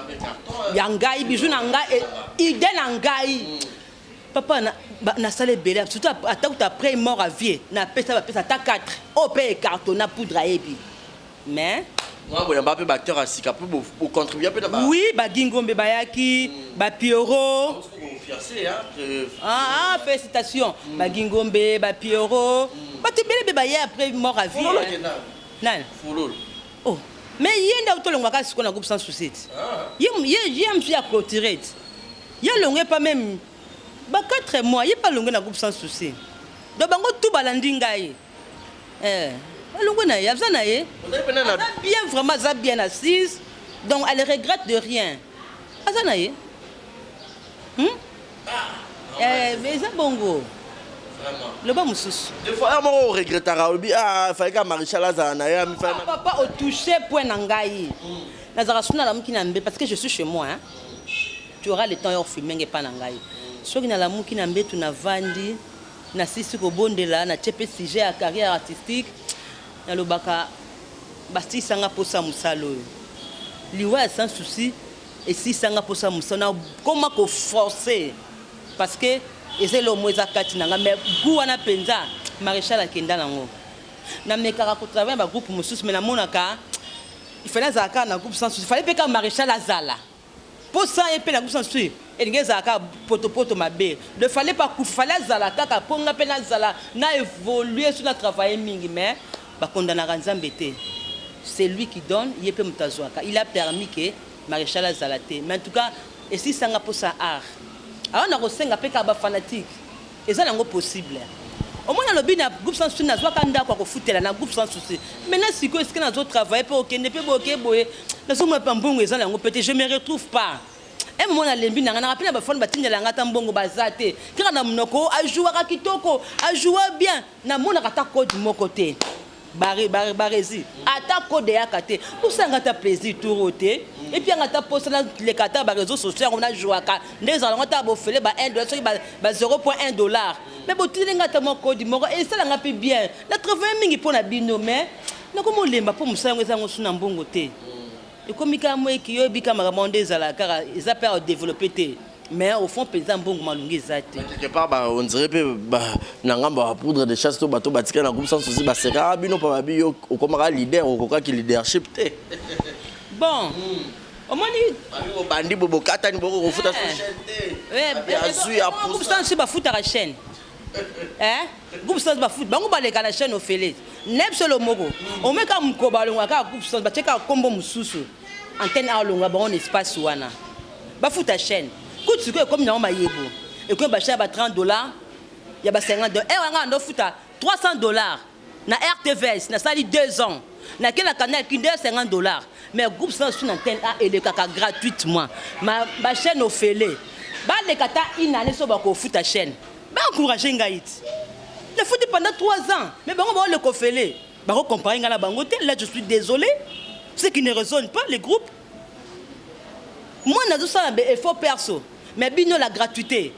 ya ngai bijou na ngai idee na ngai Papa na na sala ebele surtout ata kutu après mort à vie na pesa ba pesa ata 4 oyo pe ecartonna poudre ayebi mais Mwa boyamba pe ba acteur ya sika pe bo bo contribuer pe na ba Oui ba Guy Ngombe bayaki ba Pierrot ah ah félicitations ba Guy Ngombe ba Pierrot bato ebele be baye après mort à vie Fololo akenda nani Fololo oh mais ye nde tolongwaka sikoyo na groupe sans souci ye ye ye mosusu ya clôturer Ye alongwe pas meme ba 4 mois ye pe alongwe na groupe sans souci donc bango tout balandi ngai eh alongwe na ye aza na ye aza bien vraiment aza bien assise donc elle regrette de rien aza na ye hmm? eh, mais eza bongo loba mosusu des fois heure moko oregretaka olobi ah fallait ka maréchal azala na ye papa otouche point na ngai nazalaka soki nalamuki na mbe parce que je suis chez moi hein? Tu auras le temps ya ko filmer nga epa na ngai. Soki na lamuki na mbetu na vandi, na silisi ko bondela, na tie pe sujet ya carrière artistique, na lobaka ba silisa nga posa ya musala oyo. Liwa ya sans souci esilisa nga posa ya musala, na koma ko forcer parce que eza eloko moko eza kati na nga mais gout wana penza Marechal akenda nango. Na mekaka ko travailler na ba groupes mosusu mais na monaka il fallait azala kaka na groupe sans souci, il fallait pe kaka Marechal azala. Po sans ye pe na groupe sans souci elingi ezala kaka potopoto mabe le fallait pas akufa fallait azala kaka po nga pe nazala na evoluer surtout na travailler mingi mais ba condamnaka nzambe te c'est lui qui donne ye pe mutu azuaka il a permis que marechal azala te mais en tout cas esilisa nga posa art alors nako senga pe kaka ba fanatique eza nango possible. Omoni alobi na groupe sans souci nazwaka ndako ya kofutela na groupe sans souci. Maintenant sikoyo esika nazo travailler mpe okende mpe boke boye nazomona mpe mbongo eza na yango mpe te je me retrouve pas. Un moment nalembi na ngai nanga mpe na bafani batindela ngai ata mbongo baza te kaka na monoko ajouaka kitoko ajoua bien namonaka ata code moko te. Barezi ata code eyaka te bosala nga ata plaisir tour oyo te epuis yanga ata posa naleka ata ba réseau sociaux yango najouaka nde ezala yango ata bofele ba 1 dollar soki ba 0.1 dollar mais botindeli nga ata mwa code moko esala nga mpe bien na travaille mingi mpo na bino mais nakomi olemba mpo mosala yango eza yango su na mbongo te Ekomi kaka moi ki yo ebika makambo yango nde ezala kaka eza pe ya developper te mais au fond penza mbongo malonga eza te. Quelque part ba on dirait pe ba na ngambo ya poudre de chasse to bato batika na groupe sans souci ba sekaka bino pa babi yo okomaka leader okokaki leadership te. Bon omoni Babi bobandi bo bokatani boko kofuta so chaîne te. Babi azui ya groupe sans souci bafutaka chaîne. Eh groupe sans ba foot bango baleka na chaîne ofele neb solo moko omeka mkoba alonga kaka groupe sans batie kaka kombo mosusu antenne alonga bango na espace wana bafuta chaîne kutu sikoyo ekomi nango mayebo ekomi ba chaîne ya ba 30 dollars ya ba 50 dollars eh wanga ando futa 300 dollars na RTVS nasali 2 ans nake na canal kin 250 dollars mais groupe sans sur antenne A elekaka gratuitement ma ba chaîne ofele baleka ta une année so bakofuta chaîne Ba encourager ngai ti. Nafuti pendant 3 ans mais bango bao leka ofele. Bako comparer ngai na bango te, là je suis désolé. Ce qui ne raisonne pas les groupes. Moi nazo sala ba effort perso mais bino la gratuité.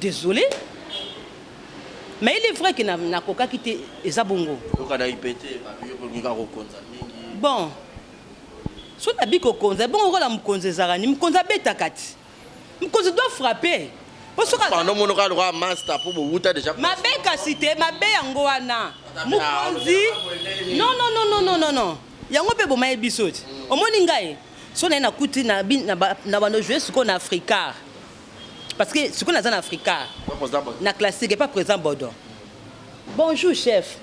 Désolé. Mais il est vrai que na nakokaki te eza bongo. Oyokanaki pe te, ba yo pe olingi kaka kokonza mingi. Bon. Soki nabi kokonza, bongo lokola mokonzi ezalaka nini? Mokonzi abetaka ti. Mokonzi doit frapper. Po soki aza Pardon mono kaka lokola master po bowuta dejà. Mabe kasi te, mabe yango wana. Mokonzi non non non non non non. Yango pe boma ye biso ti. Omoni ngai so naye nakuti na na bando jouer sikoyo na Africar. Parce que sikoyo naza na Africar. Na classique pas président Bodo. Bonjour chef.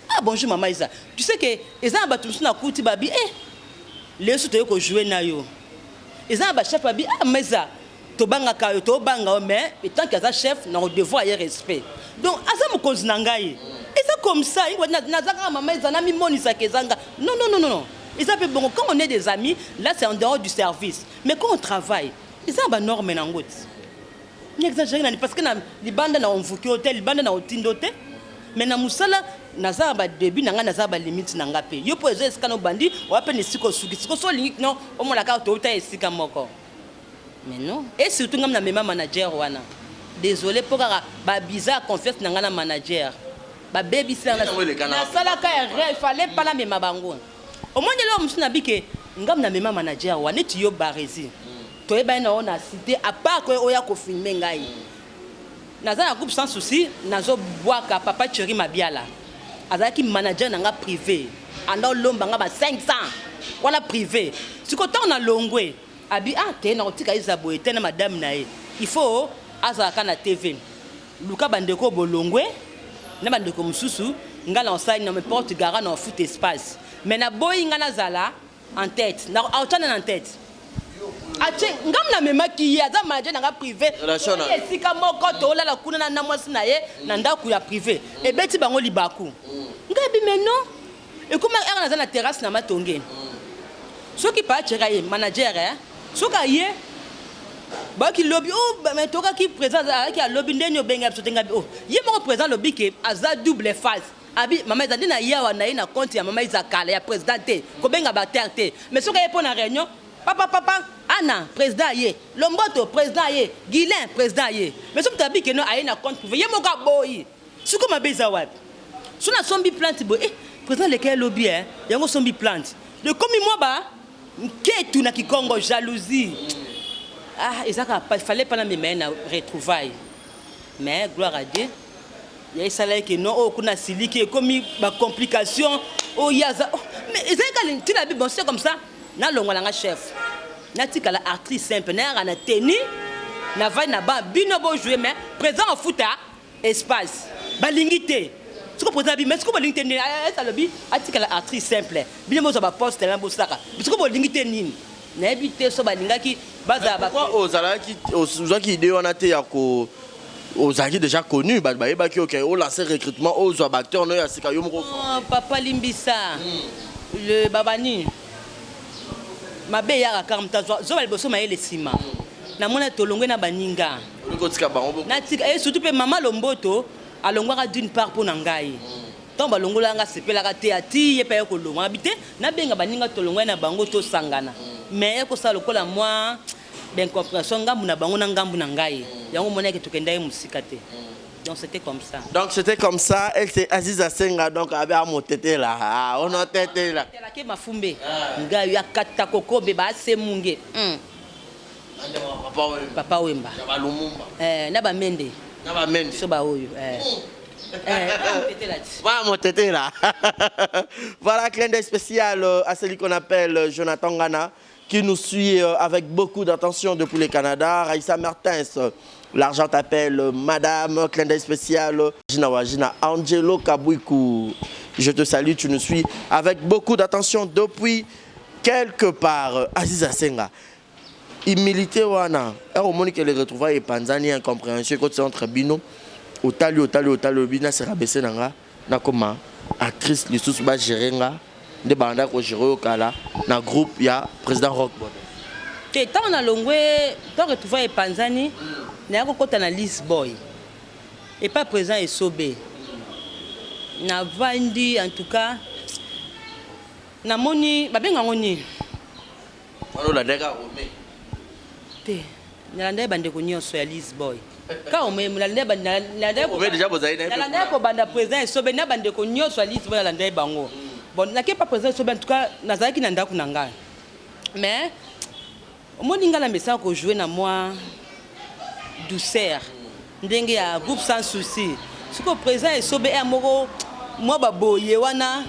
Ah bonjour maman Isa. Tu sais que eza na bato mosusu nakuti babi eh leso toye ko jouer na yo. Eza na ba chef babi ah meza tobangaka yo tobanga yo mais etant que aza chef na devoir ye respect donc aza mokonzi na ngai eza comme ça naza kaka mama eza namimonisaka eza nga non non non non eza mpe bongo quand on est des amis là c'est en dehors du service mais quand on travaille eza na banorme nango ti n'exagere nani parce que na libanda na omvuki yo te libanda na otindo te mais na mosala naza na badebut na ngai naza na balimite na ngai mpe yo mpo eza esika na obandi oya mpe na esika osuki siko so olingi no omona kaka touta esika moko mais non et surtout ngai na mema manager wana désolé mpo kaka babiza ya confiance na ngai na manager babebisi nasalaka erreur fallait pas namema bango omoni eloko mosusu nabike ngai na mema manager wana neti yo barezi Toyebani na yo na cite à part que oya ko filmer ngai. Naza na groupe sans souci nazo bwaka papa Thierry Mabiala. Azalaki manager na nga privé. Anda olomba nga ba 500 wana privé. Siko tango na longwe abi ah te na kotika Isa boye te na madame na ye. Il faut azalaka na TV. Luka bandeko bolongwe na bandeko mosusu nga na osali na me porte gara na foot espace. Mais na boyi nga nazala en tête na aotana na tête atie ngam namemaki ye aza manager na nga privé esika moko tolala kuna na mwasi na ye na ndako ya privé ebeti bango libaku ngai bi mais non ekoma ere naza na terrasse na matonge soki pa acheka ye manager eh, soki aye bayoki lobi oh, mais tokaki président azalaki alobi ndeni obenga biso te ngai oh, ye moko président alobi ke aza double face Abi mama eza nde na ye awa na ye na compte ya mama iza kala ya president te kobenga ba terre te mais soki aye mpo na réunion papa papa ana president aye lomboto president aye guilain president aye mais soki moto abi keno aye na compte privé ye moko aboyi sikoyo mabe eza wapi so nasombi plante boye eh, president aleka ye lobi eh, yango osombi plante ekomi mwa ba nketu na kikongo jalousie ah eza kaka fallait pas namema ye na retrouvaille mais gloire à Dieu ya esalaki ke non oyo oh, kuna asiliki ekomi ba complication oyo oh, ye aza oh, mais ezali kaka ntina bi bon c'est comme ça nalongwa na nga chef natikala actrice simple nayaka na tenue navandi na ba bino bojoue mais président afuta espace balingi te siko président abi mais siko bolingi te nini alobi atikala actrice simple bino bozwa baposte na bosalaka siko bolingi te nini nayebi te so balingaki bazala ozalaki ozwaki idée wana te ya ko. Ozalaki déjà connu, bato bayebaki yo ke olancer recrutement, ozwa baacteur no ya sika yo moko. Oh, papa limbisa. Le babani mabe eyaka kaka moto azwa zoba liboso mayele nsima. Namona tolongwe na baninga. Olingi kotika bango bo. Natika et surtout mpe mama Lomboto alongwaka d'une part mpo na ngai. Ntango balongolaka nga asepelaka te, ati ye mpe aye kolongwa. Nabi te, nabenga baninga tolongwai na bango tosangana. Mais aye kosala lokola mwa B'incompréhension ngambu na bango na ngambu na ngai yango omonaki tokendaki mosika te donc c'était comme ça. Donc c'était comme ça, elle c'est Aziza Senga donc abe amotetela ah ono tetela. Tetela ke mafumbe ngai ya kata kokobe ba semunge. Papa Wemba. Papa Wemba. Ya ba Lumumba. Eh na ba Mende. Na ba Mende. So ba oyo eh. Voilà mon tété là. Voilà, clin d'œil spécial à celui qu'on appelle Jonathan Gana, qui nous suit avec beaucoup d'attention depuis le Canada. Raïssa Mertens, l'argent t'appelle Madame, clin d'œil spécial. Gina Wajina, Angelo Kabouikou, je te salue, tu nous suis avec beaucoup d'attention depuis quelque part. Aziza Senga, humilité wana, omoni que les retrouvailles epanzani, incompréhension ekoti entre bino, otali otali otali olobi na se rabaisser na nga, nakoma actrice lisusu ba gérer nga nde banda ko gérer oyo kala na groupe ya président Rock Bonheur. Te, ntango nalongwe, ntango retrouvailles epanzani, naya kokɔta na Lisboy epa président Esobe. Navandi, en tout cas namoni babenga yango nini. Wana olandaki Rome? Te, nalandaki bandeko nyonso ya Lisboy ka ome nalandaki kobanda président Esobe na bandeko nyonso ya Lisboy, nalandaki bango. Bon, nake pa président Esobe, en tout cas nazalaki na ndako na ngai, mais omoni ngai na mesana kojouer na mwa douceur ndenge ya groupe Sans Souci. Sikoyo président Esobe ya moko mwa baboye wana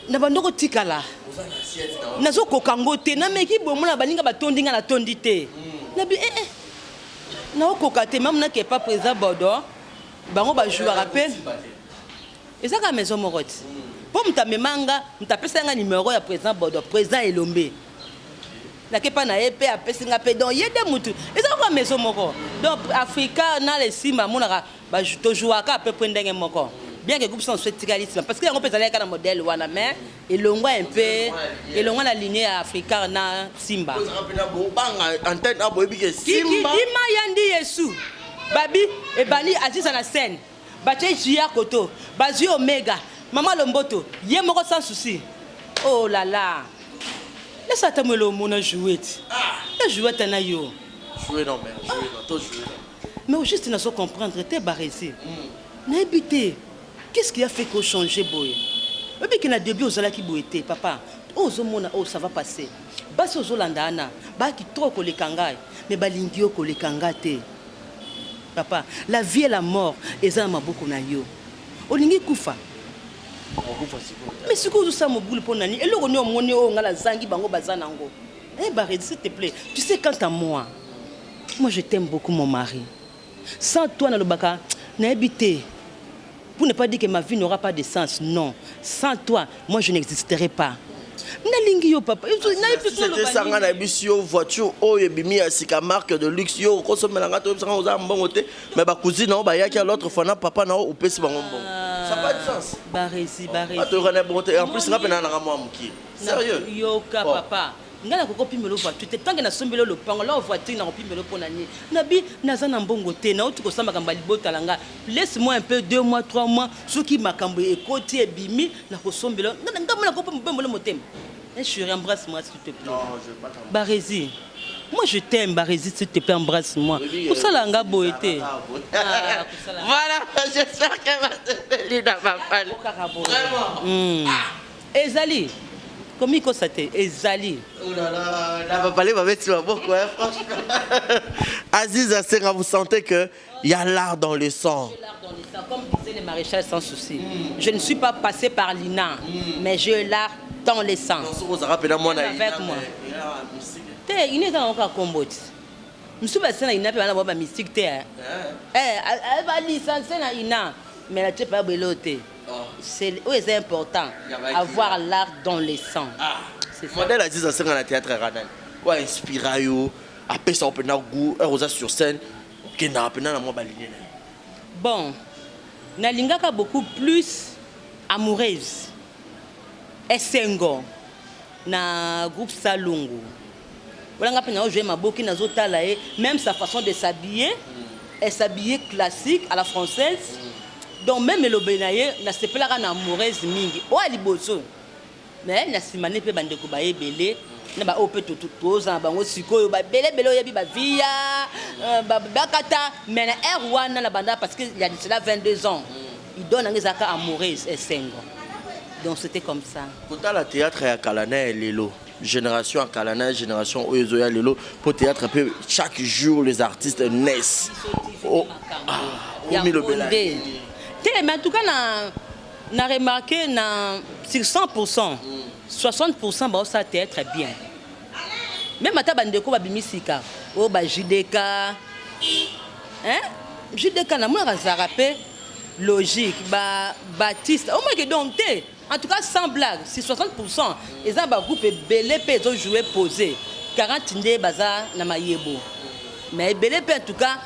na bando kotikala, nazokoka yango te. Nameki boye, mona baninga batondi, ngai natondi te. Nabi eh, eh, naokoka te. Mame nake pa président Bordeaux, bango bajouaka mpe, eza kaka maison moko ti mpo moto amema nga, moto apesa nga numéro ya président Bordeaux, président Elombe. Nake mpa na ye mpe apesi nga mpe, donc ye nde mutu, eza kaka maison moko. Donc Afrika na lesimba amonaka tojouaka à peu près ndenge moko, bien que groupe Sans Souci etikali nsima, parce que yango mpe ezalaki kaka na modèle wana, mais elongwa un peu, elongwa na lignée ya Afrika na Simba. Bobanga antenne aboyebi ke Simba. Kikidima yandi Yesu babi ebandi Aziza na scène, batie jia koto, bazwi Omega, mama Lomboto ye moko Sans Souci. Oh là là, esa ata mwele omona jouet na jouet ata na yo. Jouer non, mais jouer non, to jouer non. Mais au juste nazo comprendre te, Baresi, nayebi te qu'est-ce qui a fait que changer boye. Oyebi ke na début ozalaki boye te, papa. Oyo ozomona oyo, ça va passer. Basi ozolanda wana bayaki trop koleka ngai, mais balingi yo koleka nga te, papa. La vie et la mort eza na maboko na yo. Olingi kufa, mais sikoyo ozosala mobulu mpo nani? Eloko nini omoni oyo ngai nazangi, bango baza nango? Eh Baredi, s'il te plaît, tu sais, quant à moi, moi je t'aime beaucoup, mon mari. Sans toi, nalobaka nayebi te, pour ne pas dire que ma vie n'aura pas de sens. Non, sans toi, moi je n'existerai pas. Nalingi yo, papa. C'était sanga na biso yo, voiture oyo ebimi ya sika, marque de luxe, yo okosomelanga to oyebisanga oza mbongo te, mais bacousine na yo bayaki ya l'autre fois na papa na yo, opesi bango mbongo, ça pas de sens. Baresi, Baresi. Atoyoka na bongo te. En plus nga mpe na nanga mwa mokie, sérieux. Yoka. Bon. Papa, ngai nakoki kopimela voiture te. Tanke nasombeli yo lopango la voiture, nakopimela mpo na nini? Nabi naza na mbongo te, nauti kosala makambo ya libota na ngai. Laisse moi un peu, 2 mois, 3 mois, soki makambo ekoti ebimi, nakosombela. Ngai mo nakopembola motema. Eh chérie, embrasse moi s'il te plaît. Non, je veux pas t'embrasser. Baresi, moi je t'aime. Baresi, s'il te plaît, embrasse moi. Kosala nga boye te. Ah, kosala. Voilà, j'espère qu'elle va se faire dans ma famille. Kaka boye. Vraiment. Ezali komikosa te, ezali. Oh là là, la papa va mettre sur beaucoup, hein, franchement. Aziz Assenga, vous sentez que il y a l'art dans le sang. J'ai l'art dans le sang. Comme disait le maréchal Sans Souci, je ne suis pas passé par l'INA, mais j'ai l'art dans le sang. Avec moi. Te, ina eza nango kaka kombo ti mosusu basia na ina mpe bana bao bamystique te. Balicencie na ina, mais na tie pa belo te. C'est oyo eza important, avoir l'art dans le sang, c'est ça. Modèle Aziz Assenga na théâtre ranani. Ouais, inspira yo, apesa mpenza goût, heure oza sur scène, okendaka mpenza na mwa baligne na yo. Bon, nalingaka beaucoup plus amoureuse esengo na groupe Salongo. Wana nga mpe nao jouer maboke nazotala ye, même sa façon de s'habiller, elle s'habillait classique à la française. Donc même elobeli na ye nasepelaka na amoureuse mingi. Oyo ya liboso. Mais na sima ne pe ba ndeko baye ebele na ba oyo pe toza na bango sikoyo ba ebele ebele oyebi ba viya ba bakata mais na heure wana na banda parce que il y a de cela 22 ans idole na nga ezalaka amoureuse esengo donc c'était comme ça. Kotala theatre ya kala na ya lelo, generation ya kala na generation oyo ezoya lelo po theatre pe chaque jour les artistes naissent. Oh, ah, omilobela te mais en tout cas na Na remarque na sur 100 pourcent 60 pourcent bao sala theatre bien meme ata ba ndeko ba bimi sika oyo ba JDK hein JDK na monaka azalaka pe logique ba Baptiste omaki donc te en tout cas sans blague sur 60 pourcent eza ba groupe ebele pe ezo jouer pose 40 nde baza na mayebo mais ebele pe en tout cas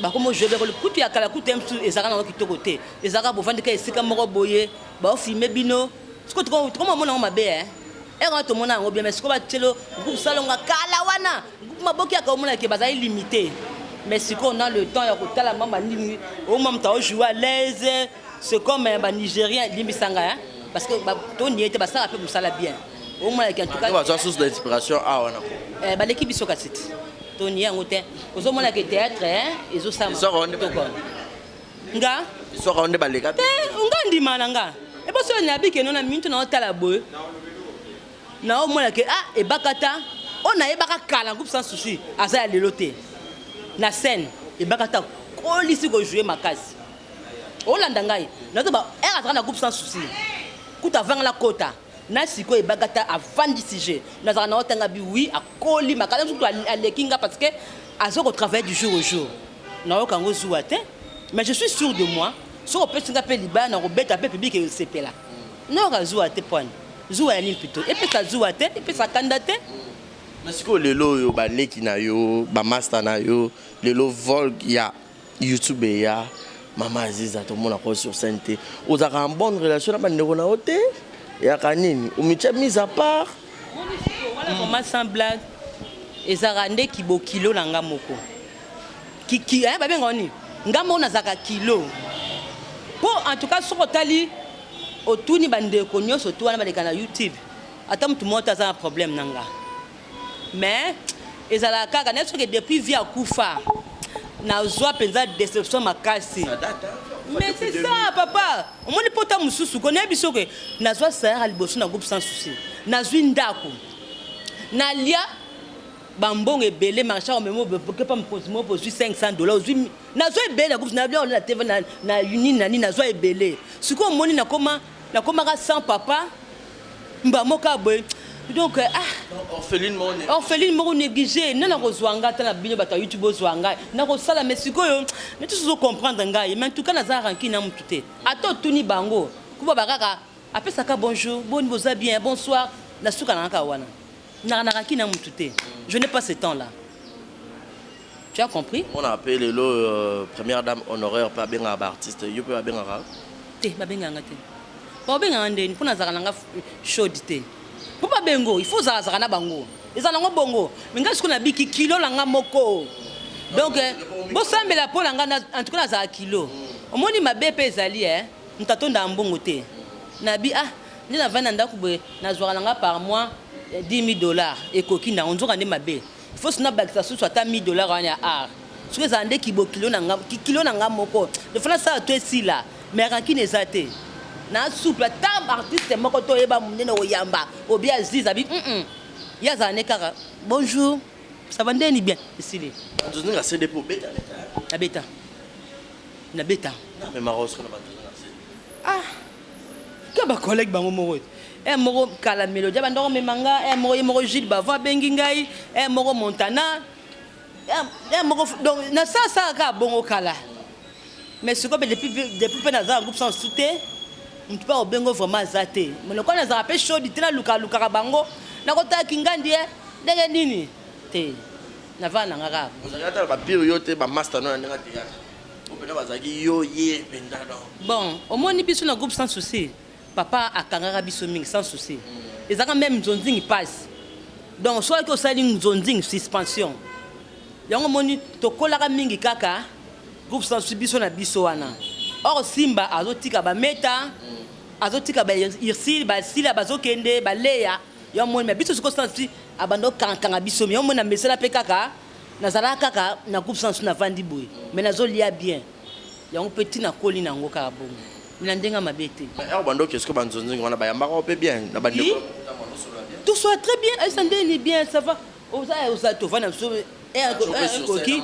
bakomi ojoue bekoli kutu ya kala kutu msu ezalaka nango kitoko te ezalaka bovandi kaka esika moko boye baofilme bino sikoyo tokoma omona yango mabe eh ere wana tomona yango bien mais sikoyo batielo groupe salonga kala wana groupe maboki yaka omona ke bazali limité mais sikoyo na le temps ya kotala mama nini omwa moto aojoue à l'aise c'est comme eh, banigérien limbisanga hein parce que tonie te basalaka mpe mosala bien omonaki en tout cas bazwa source d'inspiration awa na eh, baleki biso kasi te tonie yango te ozomona ke théâtre ezosala Nga? Histoire yango nde baleka te. Nga ndima na nga. Eboso na bike no na minute na otala boye. Na omona ke ah ebakata oyo nayebaka kala groupe sans souci aza ya lelo te. Na scène ebakata kolisi ko jouer makasi. Olanda ngai. Nazo ba er azaka na groupe sans souci. Kuta avanga na kota. Na sikoyo ebakata avandisi je. Nazaka na otanga bi oui akoli makasi surtout aleki nga parce que azo ko travailler du jour au jour. Nayoka yango zuwa te mais je suis sur de moi soki opesi nga pe libaya nakobeta pe public esepela nayoka zuwa te pwani zuwa ya nini plutôt epesa zuwa te epesa kanda te. Mais sikoyo lelo oyo ba leki na yo ba masta na yo lelo vogue ya YouTube eya mama Aziza tomonaka yo sur scène te ozalaka en bonne relation na ba ndeko na yo te eyaka nini omitia mise à part. Wana vraiment sans blague ezalaka nde kibokilo na nga moko. Ki, eh, babenga nini nga moko nazalaka kilo po en tout cas soki otali otuni bandeko nyonso tu wana baleka na youtube ata motu moko te aza na problème na nga mais ezalaka kaka nayebi soki depuis vie akufa nazwa mpenza deception makasi mais c'est ça papa omoni pota mosusu ko nayebi soki nazwa salaire ya liboso na groupe sans souci nazwi ndako nalia Ba mbongo ebele marchand omemi oke pa mokonzi moko ozwi 500 dollars ozwi nazwa ebele na groupe na biloko na TV na na nini na nini nazwa ebele sikoyo omoni nakoma nakomaka sans papa mba moko ya boye donc ah orpheline moko orpheline moko négligé nani akozwa nga ata na bino bato ya youtube ozwa ngai nakosala mais sikoyo neti sozo comprendre ngai mais en tout cas naza rancune na mutu te ata otuni bango kuba bakaka apesaka bonjour boni boza bien bonsoir nasuka na kaka wana Nakanaka ki na mutu te. Je n'ai pas ce temps là. Tu as compris? Mona pe lelo euh, première dame honoraire pe abengaka ba artiste yo pe babengaka? Te, babengaka nga te. Babengaka ndeni mpo nazalaka na nga chaude te. Mpo babengo, il faut ozalazaka na bango. Ezala nango bongo. Mais nga sikoyo nabiki kilo na nga moko. Donc euh, bosambela mpo na nga en tout cas nazala kilo. Omoni mabe pe ezali eh. Moto atondaka mbongo te. Nabi ah nde navandi na ndako boye nazwaka na nga par mois 10000 dollars ekoki nango nzoka nde mabe il faut sina bakisa susu ata 1000 dollars wana ya art soki ezala nde kibokilo na nga kilo na nga moko il faut nasala to esila mais rancune eza te na souple ata artiste moko to oyeba monene oyamba obi aziz abi mm -mm. ye azala nde kaka bonjour ça va ndeni bien esili nzozinga cd po obeta beta nabeta nabeta ah ka ba collègue bango moko eh moko kala melodie abanda komema nga eh moko ye moko Gilles Bavon abengi ngai eh moko Montana eh moko donc nasalasala kaka bongo kala mais sikoyo mpe depuis depuis mpe naza na groupe sans sous te motu mpe akobengo vraiment aza te mais lokola nazalaka mpe chaude te nalukalukaka bango nakotala kingandi e ndenge nini te navanda na nga kaka ozalaki ata na bapire yo te bamasta no na ndenge ya théâtre. Oyo bazalaki yo ye mpenza donc. Bon, omoni biso na groupe Sans Souci, papa akangaka biso mingi Sans Souci. Ezalaka meme nzonzingi pasi. Donc soki osali nzonzingi suspension. Yango omoni tokolaka mingi kaka groupe Sans Souci biso na biso wana. Or Simba azotika ba Meta, azotika ba Ursule, ba Sila bazokende, ba Lea. Yango omoni mais biso sikoyo Sans Souci abanda kokanga kanga biso. Yango omoni na mesana pe kaka Nazalaka kaka na groupe sans na vandi boye mais nazo lia bien yango pe ti nakoli na ngo kaka bongo mais na ndenge ya mabe te. Mais heure obanda oke sikoyo ba nzonzingi wana bayambaka yo pe bien na ba ndeko Tout soit très bien ayisa ndeni bien ça va oza oza tovanda biso heure ekoki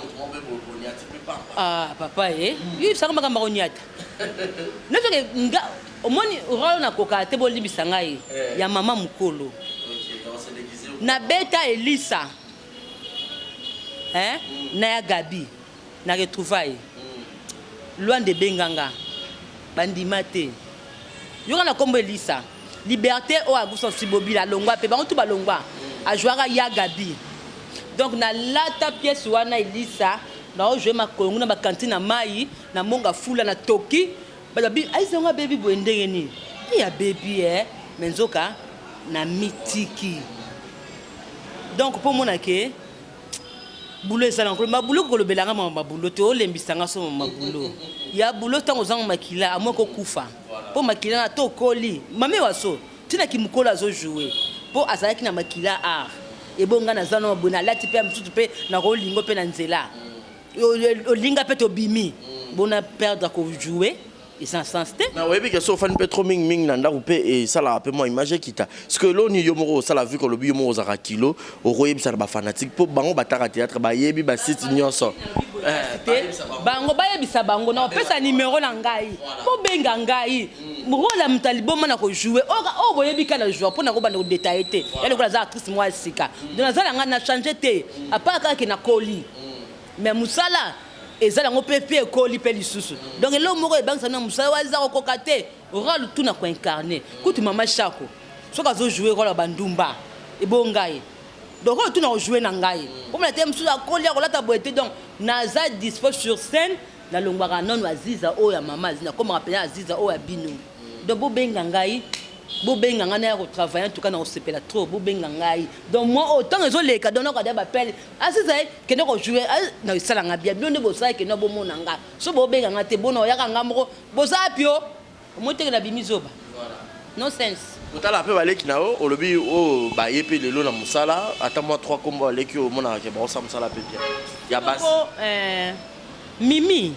ah papa ye yebisaka makambo akoniata nazoke nga omoni role nakokaka te bolimbisa ngai ya mama mokolo nabeta elisa Hein na ya Gaby na retrouvailles Luanda ebenga nga ba ndima te yoka na kombo Elisa liberte oyo agusa sibobila alongwa pe bango tout balongwa ajouaka ya Gaby donc na lata pièce wana Elisa na o jouer makolo nguna ba cantine na mayi na monga fula na toki balobi ayiza ngo abebi boye ndenge nini eh abebi eh mais nzoka na mitiki Donc po omona ke boulot eza nango ma boulot kolobela nga makambo ya boulot te olembisa nga somo ma boulot ya boulot ntango ozanga makila amoi kokufa mpo makila na to okoli mame waso ntina kimokolo azo joue mpo azalaki na makila art ebo nga naza na boye nalati mpe ya mosusu mpe nakolingo mpe na nzela olinga mpe tobimi bona perdre kojoue Eza na sens te. Mais oyebi ke soki ofandi pe trop mingi mingi na ndaku pe esalaka pe mwa image ekita. Sikoyo eloko nini yo moko osala vu que olobi yo moko ozalaka kilo, okoyebisa na ba fanatiques po bango bataka theatre bayebi ba sites nionso. Te bango bayebisa bango nakopesa numero na ngai bobenga ngai role ya moto ya liboma na ko jouer oyo boyebi ka na joua mpo nakobanda ko detailler te ya lokola aza actrice moko ya sika donc naza na ngai na changer te à part kaka ke nakoli mais mosala Eza nango pe pe ekoli pe lisusu donc eloko moko ebangisa na musala wa eza kokoka te role tout na ko incarner kutu mama shako soki azo jouer role ya ba ndumba ebongo ngai donc role tout na ko jouer na ngai omona te mususu akoli akolata boye te donc naza dispo sur scène nalongwaka nanu aziza oyo ya mama aziza nakomaka penza aziza oyo ya bino donc bobenga ngai Bobenga ngai naya ko travailler en tout cas nakosepela trop bobenga ngai donc moi oyo ntango ezoleka donc nakoda bapele aziza ye kende ko jouer na esala nga bien bino nde bosala kende bomona nga so bobenga nga te bona oyaka nga moko boza wapi o omoni teke nabimi zoba no sense. Kotala pe baleki na yo olobi oyo baye pe lelo na musala ata mwa 3 kombo baleki oyo omonaka ke baosala musala pe bien ya basi. Mimi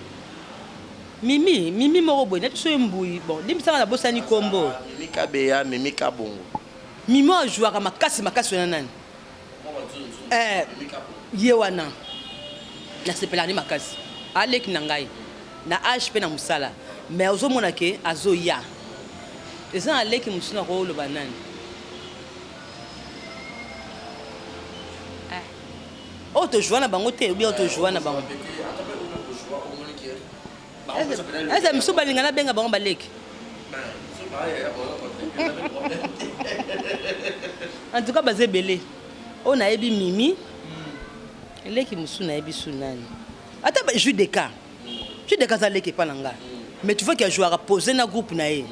Mimi, Mimi moko boye neti soki mbuyi bon limbisa nga nabosani kombo. Mimi kabeya, Mimi kabongo. Mimi oyo ajouaka makasi makasi wana nani? Eh ye wana nasepelaka nde makasi aleki na ngai na age pe na musala mais ozomona ke azoya eza na leki mosusu nakoloba nani? Eh oyo to joua na bango te ou bien oyo to joua na bango? Eza misusu balinga nabenga bango baleki. En tout cas baza ebele. Oyo nayebi Mimi, leki mosusu nayebi su nani. Ata ba JDK. JDK aza leki epa na nga. Mais tu vois qu'il ajouaka pose na groupe na ye.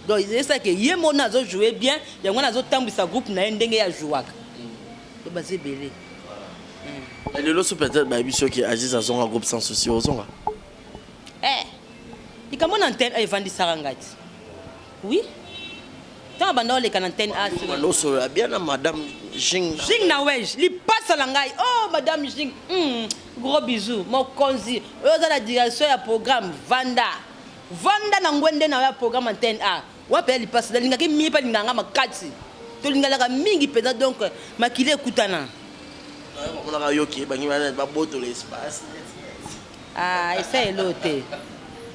Donc eza ke ye mona azo jouer bien, yango wana azotambwisa groupe na ye ndenge ye ajouaka. Donc baza ebele. Mais lelo so peut-être bayebi soki Aziz azonga groupe sans souci ozonga. Eh likambo na antenne A evandisaka ngai ti. Oui. Tango banda oleka na antenne A. Banda osolola bien na madame Jing. Jing na wej lipasa na ngai. Oh madame Jing. Gros bisous mokonzi oyo oza na direction ya programme vanda. Vanda na ngwende na yo ya programme antenne A. Wapi ya lipasa nalingaki mingi pe alingaka nga makasi tolinganaka mingi penza donc makila ekutana. Bamonaka yo ke bangi babotola espace. Ah esa elo te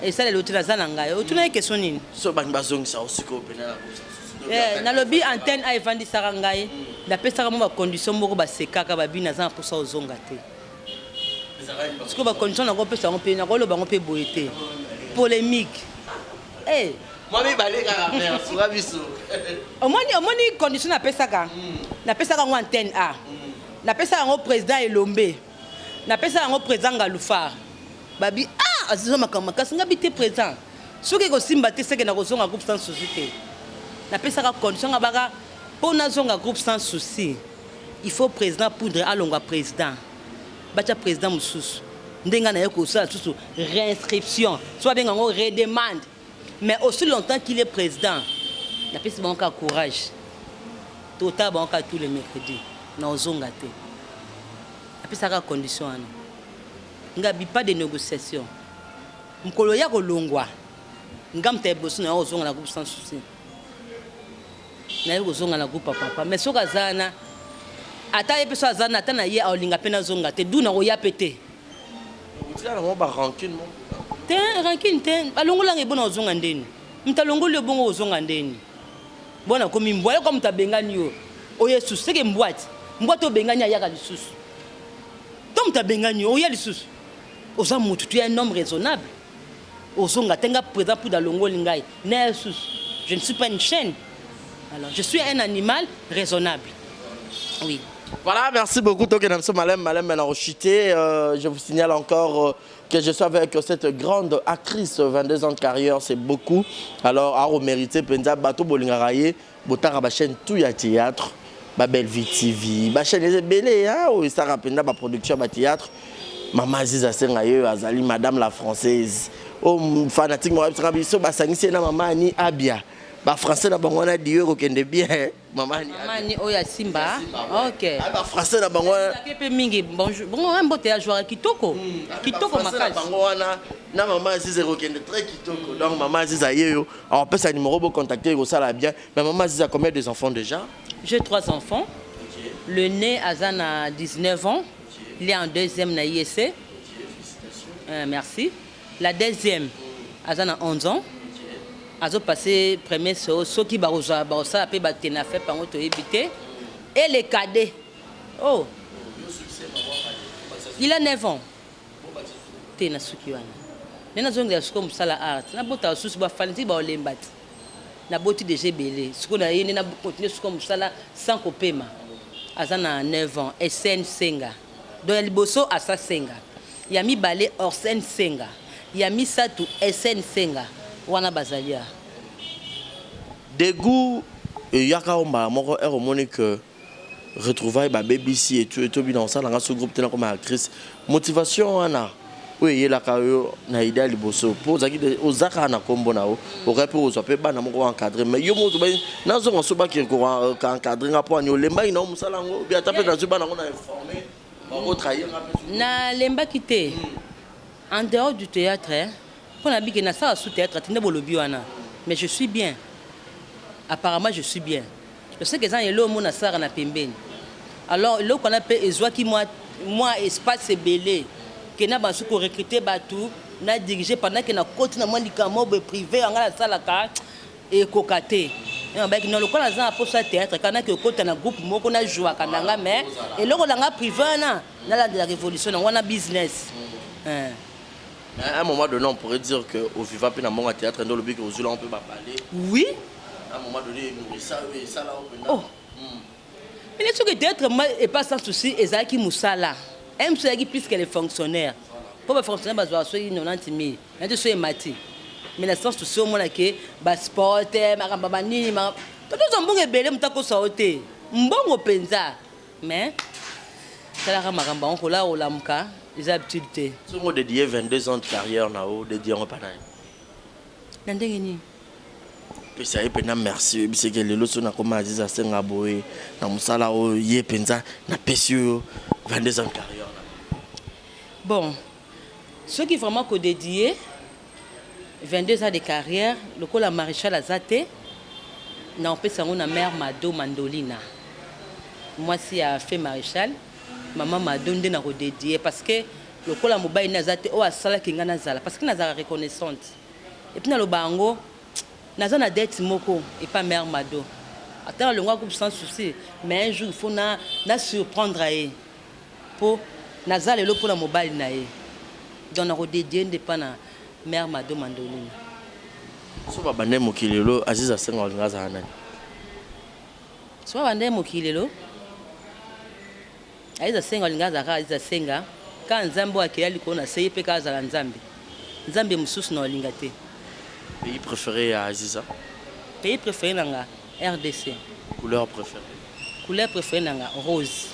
esala elo te naza na ngai otuna ye question nini? So bangi bazongisa yo sikoyo pena na kosa. Eh, nalobi antenne a evandisaka ngai napesaka mwa bacondition moko basekaka babi naza na mposa ozonga te sikoyo bacondition nakopesa yango mpe nakoloba yango mpe boye te polemique Eh. Mwa mibale kaka mère, sunga biso. Omoni omoni condition napesaka. Napesaka yango antenne A. Napesaka yango président Elombe. Napesaka yango président Ngalufar. Babi ah! Ah, aziza makambo makasi nga bi te présent. Soki ekosimba te seke nakozonga groupe sans souci te. Napesaka condition nga baka mpo nazonga groupe sans souci. Il faut président Poudre alongwa président. Batia président mosusu. Nde nga naye kosala susu réinscription. So babenga yango redemande. Mais aussi longtemps qu'il est président, napesi bango kaka courage. Totala bango kaka tous les mercredis. Naozonga te. Napesaka condition wana. Ngabi pas de négociation. Mokolo ya kolongwa nga moto ya liboso na kozonga na groupe sans souci. Naye kozonga na groupe ya papa. Mais soki aza wana ata ye mpe so aza na ata na ye aolinga mpe nazonga te du nakoya mpe te. Otikala na ba rancune moko. Te rancune te balongolanga ebona ozonga ndeni. Moto alongoli yo bongo ozonga ndeni. Bona komi mbwa yoka moto abengani yo. Oye susu seke mbwati. Mbwati obengani ayaka lisusu. To moto abengani yo oya lisusu. Oza mutu tu es un homme raisonnable. Ozonga te nga président Pouda alongoli ngai. Na ya susu. Je ne suis pas une chaîne. Alors je suis un animal raisonnable. Oui. Voilà, merci beaucoup. Toke na biso malem malem na rechuté. Je vous signale encore que je suis avec cette grande actrice, 22 ans de carrière, c'est beaucoup. Alors, a mérité penza bato bolingaka ye, botaka ba chaîne tout ya théâtre, ba Belle Vie TV, ba chaîne ebele hein, oyo esaka penza ba production ba théâtre. Mama Aziza Senga ye azali madame la française. Oh fanatique moi biso biso basangisi na mama Annie Abia. Ba français na bango na dieu kokende bien. Mama Annie. Mama Annie oyo ya Simba. OK. Ba français na bango wana. Pe mingi bonjour. Bongo mbote ya joueur kitoko. Kitoko Ba français na makasi. bango wana na mama Aziza kokende très kitoko. Donc mama Aziza yeyo, en pesa numéro bo contacter ko sala bien. Mais mama Aziza combien des enfants déjà? J'ai 3 enfants. Le né Azana 19 ans. Il est en deuxième na ISC. Merci. La deuxième, Azana 11 ans. Azo passé premier so soki ba rosa ba rosa pe ba tena fait pango to éviter. Et le cadet. Oh. Il a 9 ans. Te na suki wana. Nena zongi ya suko musala art. Na bota susu ba fanti ba olembati. Na boti déjà belé. Suko na yende na continuer suko musala sans kopema. Azana 9 ans. SN Senga. Donc ya liboso asa Senga. Ya mibale Orsène Senga. Ya misatu SN Senga. Wana bazalia. Dégoût yaka omba moko er omoni que retrouvailles ba BBC et tout et tout bien ça dans ce groupe tena comme actrice motivation wana oyo eyelaka yo na idée ya liboso po ozalaki ozaka na kombo na yo okoki mpe kozwa mpe bana moko encadré mais yo moko nazonga so bakiri koencadre nga mpo ani olembaki na yo mosala yango obi ata mpe nazwi bana yango na informé bakotrahir nga mpe. Nalembaki te. En dehors du théâtre, mpo na bike nasala sous théâtre te nde bolobi wana, mais je suis bien, apparemment je suis bien. Je sais que eza eloko moko nasalaka na pembeni, alors eloko wana mpe ezwaki mwa espace ebele ke na basu korecruter bato na diriger pendant ke nakoti na mwa likambo boye privé yanga nasalaka ekoka te. Bayaki na lokola naza na posa ya théâtre kaka naki okota na groupe moko najwaka na nga, mais eloko na nga privé wana nalandela révolution nango wana business. À un moment donné, on pourrait dire que au Viva pe na monga théâtre ndo lobi que ozula on peut ba parler. Oui. À un moment donné, ça oui, ça là on peut. Oh. Mais ce que théâtre moi et pas sans souci ezalaki musala. M ezalaki plus que les fonctionnaires. Pour les fonctionnaires bazwa so 90 000. Na so emati. Mais na sans souci omona ke ba sport makambo banini ma tozo mbongo ebele mutako sa ote. Mbongo penza. Mais talaka makambo yango kola olamuka eza habitude te. Songo dédié 22 ans de carrière na o dédié ngo pana. Na ndenge nini? Pesa ye mpenza merci oyebisi ke lelo so nakoma Aziza Asenga boye na mosala oyo ye mpenza napesi oyo 22 ans de carrière na. Bon, soki vraiment kodédié 22 ans de carrière lokola maréchal aza te, na opesa yango na mère Mado Mandolina, mwasi ya fe maréchal. Mama Mado nde na kodédie parce que lokola mobali nde aza te oyo asalaki ngai nazala, parce que nazalaka reconnaissante et puis naloba yango naza na dette moko epa mère Mado. Ata nalongwa groupe sans souci, mais un jour il faut na surprendre ye po naza lelo mpona mobali na ye. Donc nakodédie nde mpa na mère Mado Mandolina. So babande mokili lelo, Aziza Asenga olinga azala nani? So babande mokili lelo, Aziza Senga olinga azala kaka Aziza Senga, kaka Nzambe oyo akeya likolo na se ye mpe kaka azala Nzambe. Nzambe mosusu na olinga te. Pays préféré ya Aziza? Pays préféré na nga rdc. Couleur préférée? Couleur préférée na nga rose.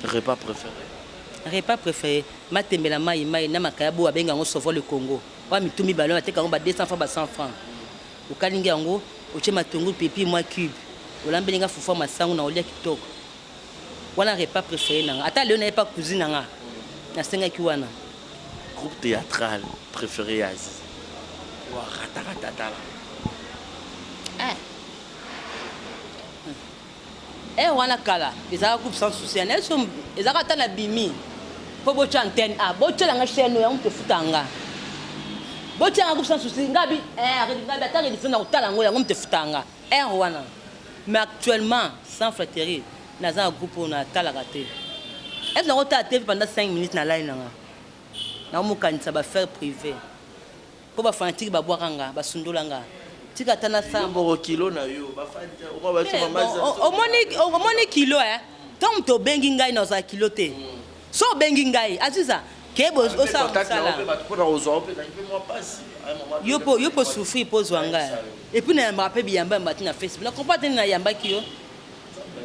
Repas préféré? Repas préféré matembela mayi mayi na makayabu babenga yango sauvons le Congo. Oyo mitu mibale oyo bateka yango ba 200 francs ba 100 francs. Okalingi yango otie matungulu pipi mwa cube olambeli nga fufu ya masangu na olia kitoko. Wana repas prefere na nga ata lelo naye pa cousine na nga nasengaki wana. Groupe theatral prefere ya Aziza oyo arataka te atala. Eh. Eh wana kala ezalaka groupe sans souci na so ezalaka ata na bimi po botya antenne a botyela nga chaîne oyo yango moto efuta nga botyela nga groupe sans souci nga bi eh nga bi ata rediffusion na kotala yango yango moto efuta nga Heure wana mais actuellement sans flatterie naza na groupe oyo natalaka te est nako tala TV pendant 5 minutes na lali nanga nakomokanisa ba affaire privée po ba fanatique babwaka nga basundola nga tika ata nasala moko kilo na yo omoni omoni kilo eh ntango moto obengi ngai nazala kilo te so obengi ngai aziza kebe osala mosala yo mpo souffrir mpo ozwa ngai epuis nayambaka mpe biyamba yamba ti na facebook na comprendre te nini nayambaki yo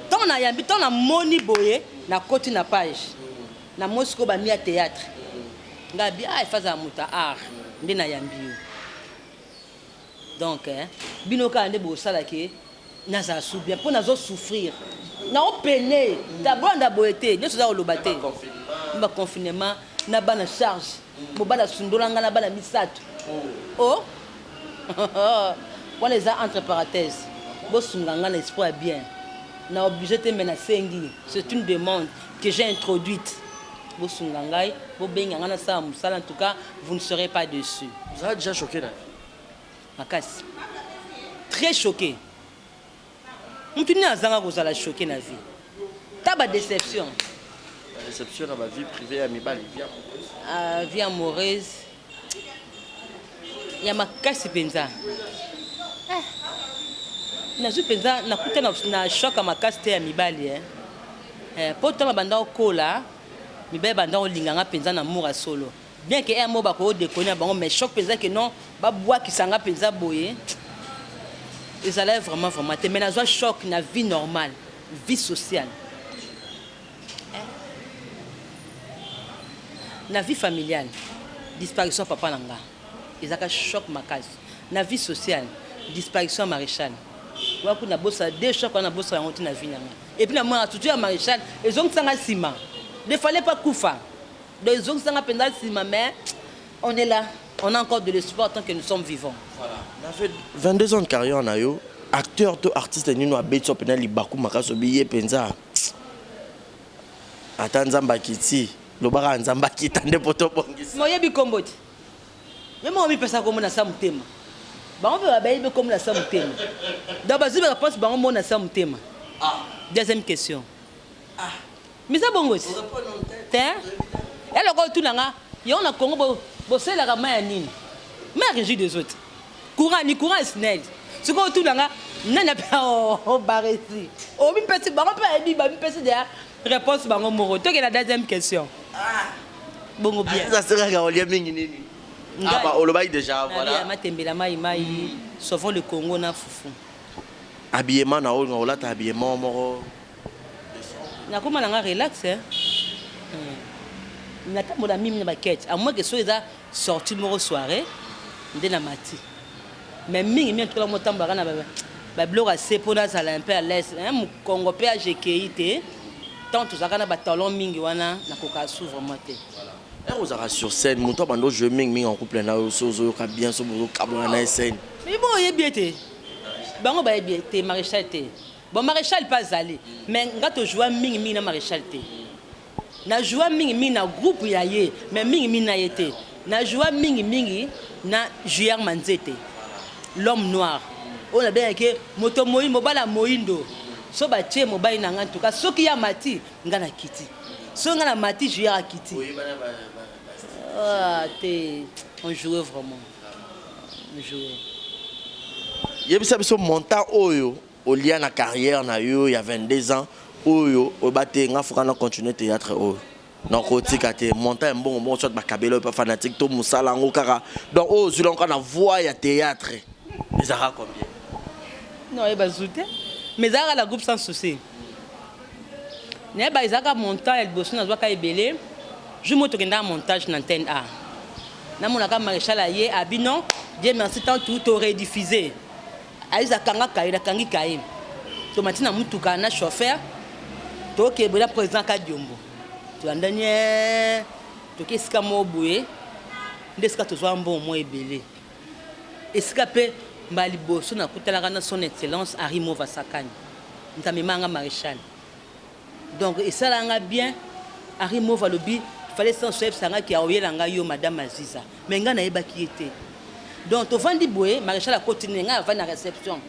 ntango nayambi ntango namoni boye nakoti na page namoni sikoyo bami ya théâtre ngai abi ah efa azala moto ya art nde nayambi yo donc eh, bino kaka nde bosala ke nazala sous bien mpo nazo souffrir nao pene tabolanda boye te nyonso oza koloba te baconfinement na bana charge mobali asundola ngai na bana misato oh wana eza entre parenthèse bosunga ngai na espoir ya bien na oblige te mais nasengi c'est une demande que j'ai introduite bosunga ngai bobenga ngai nasala mosala en tout cas vous ne serez pas dessus. Vous avez déjà choqué na vie? Makasi très choqué mutu nini azanga kozala choqué na vie ta ba déception ba déception na ba vie privée ya mibali vie amoureuse ah, vie amoureuse ya makasi mpenza eh. nazwi mpenza nakuta na, na choc ya makasi te ya mibali eh. Eh, mpo ntango banda okola mibali banda kolinga nga mpenza na amour ya solo Bien que heure moko bako deconner na bango mais choc penza que non ba bwakisa nga penza boye ezalaki vraiment vraiment te mais nazwa choc na vie normale vie sociale eh. na vie familiale disparition papa na nga ezalaka choc makasi na vie sociale disparition ya maréchal waku nabosa deux choc wana nabosa yango te na vie na nga et puis na mwana surtout ya maréchal ezongisa nga nsima ne fallait pas kufa Donc ezongisa nga penza sima mais on est là, on a encore de l'espoir tant que nous sommes vivants. Voilà. Na fait 22 ans de carrière na yo, acteur to artiste nino abeti yo pena libaku makasi obi ye penza. Ata Nzambe akiti, lobaka Nzambe akita nde po tobongisa. Mais oyebi kombo te. Yo moko omipesa kombo na sa motema. Bango mpe bayebi kombo na sa motema. Donc bazwi ba réponse bango moko na sa motema. Ah. Deuxième question. Ah. Mais eza bongo ti. Te. Eloko otuna nga, yango na Congo bo bosalelaka mayi ya nini? Mayi ya régie des eaux te. Courant ni courant ya SNEL. Sikoyo otuna nga nani ape oh Baresi. Omipesi bango mpe bayebi bamipesi deja réponse bango moko. Tokende na deuxième question. Ah. Bongo bien. Aziza asekaka olia mingi nini? Ah bah olobaki déjà voilà. Matembela mayi mayi, sauvons le Congo na fufu. Habillement na oyo olata habillement moko Nakoma na nga relax hein. Hmm. Natambola mimi na ba quête. À moins que soki eza sortie moko soirée nde na mati. Mais mingi mingi en tout cas motambolaka na ba biloko ya se mpo nazala un peu à l'aise. Hein, mokongo mpe age ekei te. Tant tozalaka na ba talons mingi wana nakoka su vraiment te. Heure ozalaka sur scène moto abanda ojoue mingi mingi en couple na yo so ozoyoka bien so bozokabwana na ye scène. Mais bon oyebi ye te. Bango bayebi ye te maréchal te. Bon marechal pe azali mais nga to joua mingi mingi na marechal te na joua mingi mingi na groupe ya ye mais mingi mingi na ye te na joua mingi mingi na JR Manzete l'homme noir oyo na bengaki ye moto moyi mobali ya moyindo so batie mobali na nga en tout cas soki ye amati nga na kiti soki nga na mati JR akiti ah te on jouait vraiment on jouait. Yebisa biso montant oyo olia na carrière na yo ya 22 ans oyo oba te nga foka na continuer théâtre oyo. Nakotika te montant ya mbongo moko soit bakabela oyo pa fanatique to mosala yango kaka donc oyo ozwila yango kaka na voix ya théâtre ezalaka combien? Non, oyeba zu te mais ezalaka na groupe sans souci. Nayeba ezalaka montant ya liboso nazwaka ebele jour moko tokendaka montage na antenne A. Namonaka maréchal aye abi non Dieu merci tant tout to rediffuser. Ayiza akanga kaye nakangi kaye tomati na mutuka na chauffeur tokende boye na president Kadiombo tolandani ee toke esika moko boye nde esika tozwa mbongo mwa ebele esika mpe mbala liboso nakutanaka na son excellence Henri Mova Sakani moto amemaka nga marechal. Donc esala nga bien Henri Mova alobi fallait sans oyebisa nga ke akoyela nga yo madame Aziza mais nga nayebaki ye te donc tovandi boye marechal akoti nde nga avandi na reception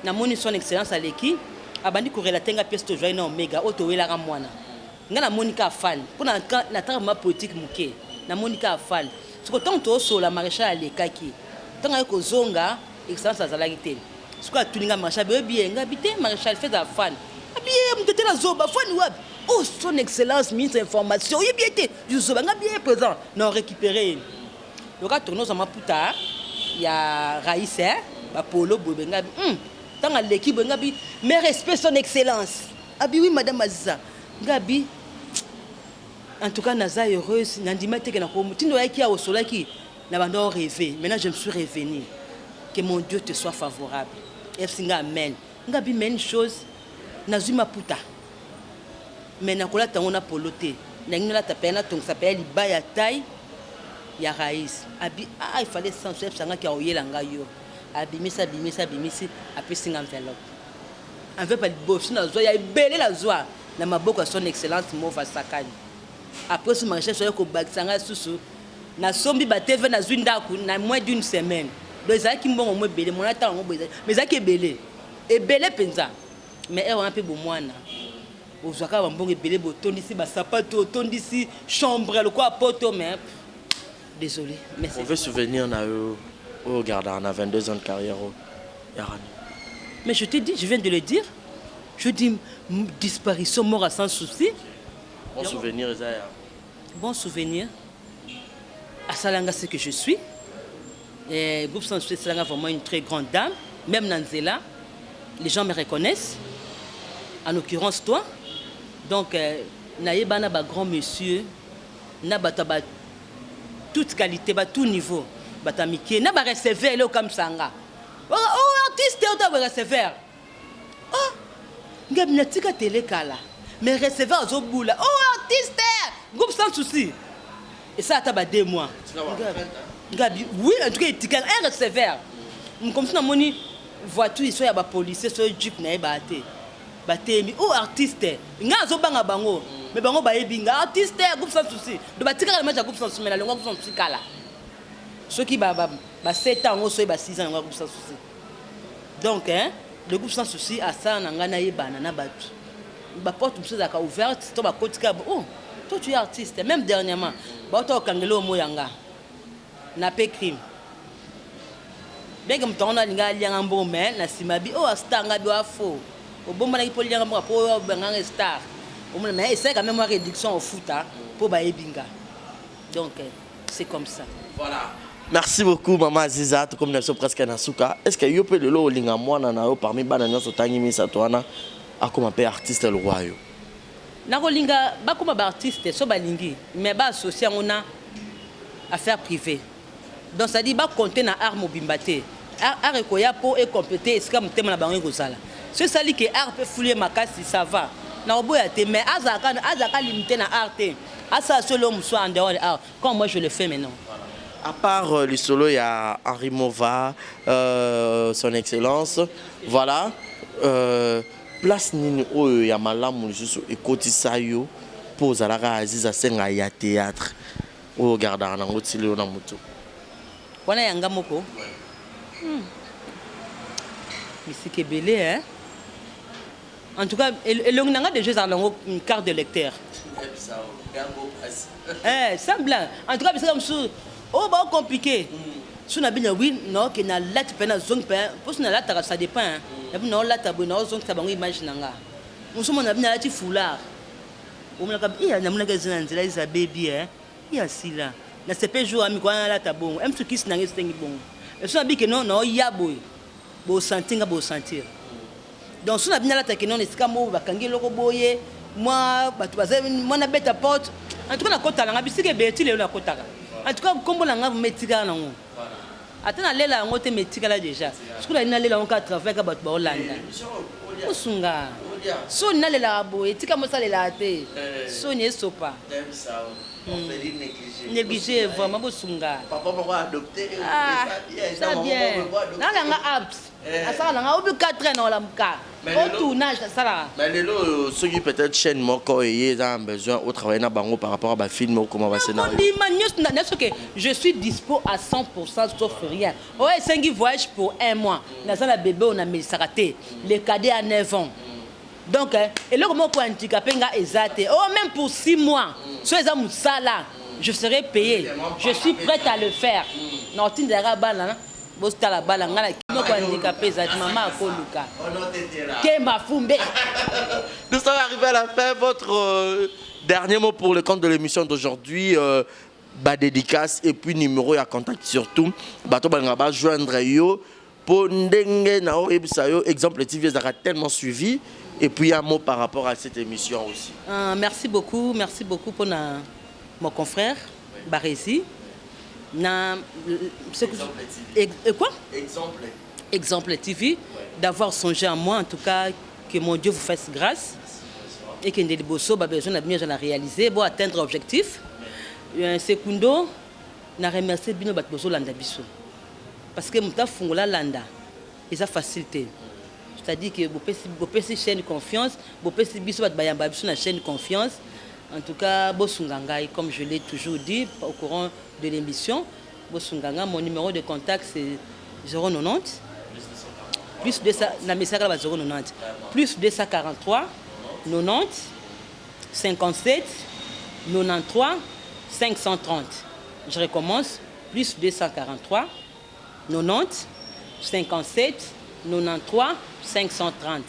namoni son excellence aleki abandi ko relater nga pièce tozwaki na Omega oyo towelaka mwana nga namoni kaka fan mpo na nataka ma politique moke namoni kaka fan siko ntango tozosola marechal alekaki ntango aye kozonga excellence azalaki te Sikoyo atuni nga marechal boyebi ye nga bi te marechal fait za fan abi ye moto te na zoba fan wapi oh son excellence ministre information oyebi ye te yo zoba nga bi ye présent na récupérer ye loka tourne oza maputa ya Raïs eh ba polo boye benga bi tanga leki boye nga bi mais respect son excellence abi oui madame Aziza nga bi en tout cas naza heureuse nandima te ke na ko tindo oyaki awa osolaki Na banda o reve maintenant je me suis revenu que mon Dieu te soit favorable eyebisi nga amen nga bi mais une chose nazui maputa mais nakolata yango na polo te nalingi nalata pena natongisa pena libaya taille ya Raïs abi ah il fallait sans oyebisa nga ke akoyela nga yo abimisi abimisi abimisi apesi nga enveloppe enveloppe ya liboso nazwa ya ebele nazwa na maboko ya son excellence Mova Sakani après so marechal soye kobakisa nga susu Nasombi ba TV nazui ndaku na moins d'une semaine donc ezalaki mbongo mwa ebele mwana tango yango boye mais ezalaki ebele ebele penza mais heure wana pe bomwana ozwa kaka ba mbongo ebele botondisi ba sapatu otondisi chambre lokola poto mais désolé mais Mauvais souvenir na yo oyo ogardaka na 22 ans de carrière oyo yaka nini? Mais je te dis, je viens de le dire, je dis disparition mort à sans souci. Bon souvenir eza ya Bon souvenir asala nga ce que je suis eh, groupe sans souci esala nga vraiment une très grande dame même na nzela les gens me reconnaissent en l'occurrence toi donc euh, nayebana ba grand monsieur na bato ya ba toute qualité ba tout niveau bato ya mike na ba receveur eloko kamisa nga oh, oh artiste ota ba receveur Oh ngabi na tika tele kala mais receveur azo bula oh artiste groupe sans souci esala ata ba deux mois ngabi oui en tout cas etikala un receveur comme si namoni voiture so ya ba policier so jeep na ye ba te batemi oh artiste nga azobanga bango mais bango bayebi nga artiste groupe sans souci donc batikaka na match ya groupe sans souci mais nalongwa groupe sans souci kala soki ba ba ba 7 ans yango soki ba 6 ans yango groupe sans souci Donc hein, le groupe sans souci asala na ngai nayebana na batu. Ba porte mosusu ezalaka ouverte to bakoti kaka oh toi tu es artiste même dernièrement bauta kokangela oyo moya nga na pe crime bien que moto yango alinga alianga mbongo mais na nsima bi oh star nga bi oa faux obombanaki mpo olianga mbongo mpo obenganga star omona mais esali quand même mwa réduction ofuta mpo bayebi nga donc c'est comme ça. Voilà. Merci beaucoup maman Aziza, tokomi na biso presque na suka. Est-ce que yo pe lelo olinga mwana na yo parmi bana nyonso otangi misato wana akoma pe artiste lokola yo? Nakolinga bakoma ba artiste so balingi mais ba associer yango na affaire privée. Donc c'est à dire ba compter na art mobimba te. Art ekoya po e completer esika motema na bango ekozala. Soki esali ke art pe efuli ye makasi ça va. Nakoboya te mais azalaka azalaka limite na art te. Asala so eloko mosusu en dehors de art comme moi je le fais maintenant. À part euh, lisolo ya Henri Mova, euh, son excellence, voilà, euh, place nini oyo ya malamu lisusu ekotisa yo mpo ozalaka Aziza Senga ya théâtre oyo ogardaka nango ti lelo na motu? Wana ya nga moko Bisika ebele hein. En tout cas, elongi na nga déjà ezala nango carte de lecteur. Eh, sans blague. En tout cas, bisika mosusu oyo bao compliqué. So na bino oui, na ok na lati pe na zongi pe, po so na lataka ça dépend hein. Na bino na olata boye na ozongisa bango image na nga. Mosusu mona bino alati foulard. Omonaka iya namonaka eza na nzela eza bebi eh iya sila na sepe jour ami kwa nalata bongo eh musu kisi nanga esengi bongo eso na bike non na oya boye bo sentir nga bo sentir donc so na bina lata ke non esika moko bakangi eloko boye mwa bato baza mwa na beta porte en tout cas nakota nanga bisika ebele ti lelo nakotaka en tout cas nkombo na nga vraimen etikala nango ata nalela yango te mais etikala déjà soki nali nalela yango kaka travail kaka bato baolanda osunga soni nalelaka boye etika mosalelaka te soni esopa négligé vraiment bosunga ah, ça bien nalanga apps asala nanga obi 4 heures na olamuka au tournage asalaka. Mais lelo oyo soki peut-être chaîne moko eye eza na besoin o travailler na bango par rapport à ba film okoma ba scénario. Nakondima nyonso na soki je suis dispo à 100% sauf rien. Oyo esengi voyage pour un mois naza na bebe oyo namelisaka te le cadet a 9 ans. Donc eloko moko handicapé nga eza te. Oh même pour 6 mois so eza musala je serai payé. Je suis prête à le faire. Na otindelaka bana Botala bala nga na moko handicapé eza mama akoluka kemba fumbe. Nous sommes arrivés à la fin. Votre dernier mot pour le compte de l'émission d'aujourd'hui, ba dédicace et puis numéro ya contact surtout. Bato balinga ba joindre yo po ndenge na oyebisa yo Exemple TV ezalaka tellement suivi et puis un mot par rapport à cette émission aussi. Merci beaucoup pour na, mon confrère Baresi. Na, ce que, et, et quoi? Exemple. Exemple TV, d'avoir songé à moi, en tout cas, que mon Dieu vous fasse grâce et que Ndeliboso, ba besoin de la réaliser, pour atteindre l'objectif. Secundo, na remercier bino bat bozo landa biso. Parce que muta fungola landa, et ça facilité. C'est-à-dire que bopesi, bopesi chaîne confiance, bopesi biso bat bayamba biso na chaîne confiance. En tout cas, bosunga ngai, comme je l'ai toujours dit au courant de l'émission, bosunga ngai, mon numéro de contact c'est 090 plus 200, na mesaka ba 090 plus 243 90 57 93 530. Je recommence, plus 243 90 57 93 530.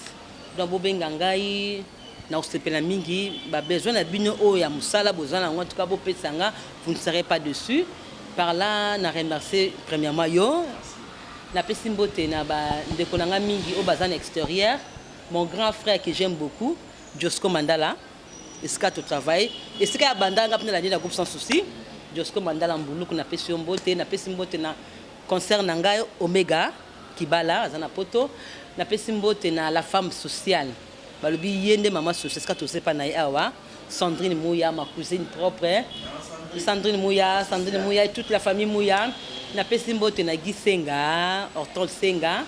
Donc bobenga ngai na kosepela mingi, ba besoin na bino oyo ya mosala boza na yango, en tout cas bopesa nga, vous ne serez pas dessus. Par là na remercier premièrement yo, napesi mbote na ba ndeko na nga mingi oyo baza na extérieur, mon grand frère que j'aime beaucoup, Josco Mandala, esika to travaille, esika ya banda nga mpena nalandi na groupe Sans Souci, Josco Mandala Mbuluku, napesi yo mbote, napesi mbote na concert na ngai Omega Kibala aza na poto, napesi mbote na la femme sociale balobi ye nde mama sociale esika tozepa na ye awa, Sandrine Mouya, ma cousine propre, Sandrine Mouya, Sandrine Mouya et toute la famille Mouya, napesi mbote na Guy Senga, Hortol Senga,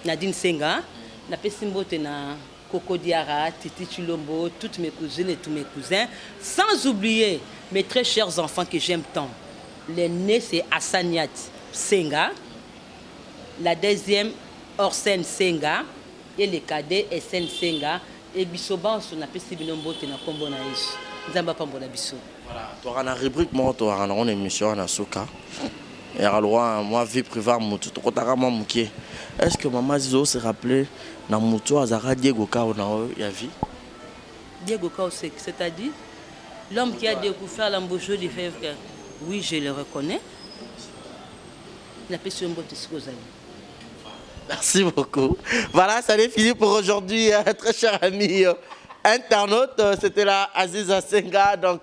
Nadine Senga, napesi mbote na Coco Diara, Titi Chilombo, toutes mes cousines et tous mes cousins, sans oublier mes très chers enfants que j'aime tant. L'aîné c'est Assaniat Senga, la deuxième Orsène Senga et le cadet Essen Senga et biso banso napesi bino mbote na kombo na Yesu. Nzambe apambola biso. Voilà, toka na rubrique moko toka na émission na suka. Ya loin moi vie privée mutu tokotaka mwa mukie. Est-ce que maman Zizo se rappeler na mutu azaka Diego Kao na ya vie? Diego Kao, c'est-à-dire l'homme qui a découvert l'embouchure du fleuve. Oui, je le reconnais. Napesi yo mbote sikoyo ozali. Merci beaucoup. Voilà, ça est fini pour aujourd'hui, très chers amis internautes. C'était là Aziza Senga. Donc,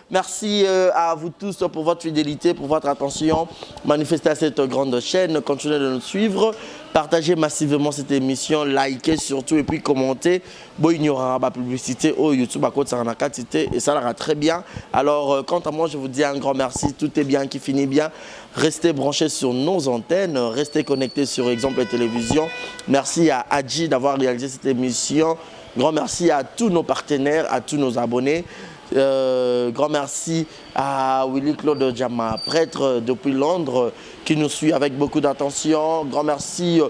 merci à vous tous pour votre fidélité, pour votre attention. Manifestez à cette grande chaîne. Continuez de nous suivre. Partagez massivement cette émission. Likez surtout et puis commentez. Bon, il y aura ma publicité au YouTube à côté de et ça ira très bien. Alors, quant à moi, je vous dis un grand merci. Tout est bien qui finit bien. Restez branchés sur nos antennes, restez connectés sur Exemple Télévision. Merci à Adji d'avoir réalisé cette émission. Grand merci à tous nos partenaires, à tous nos abonnés. Grand merci à Willy Claude Djama, prêtre depuis Londres, qui nous suit avec beaucoup d'attention. Grand merci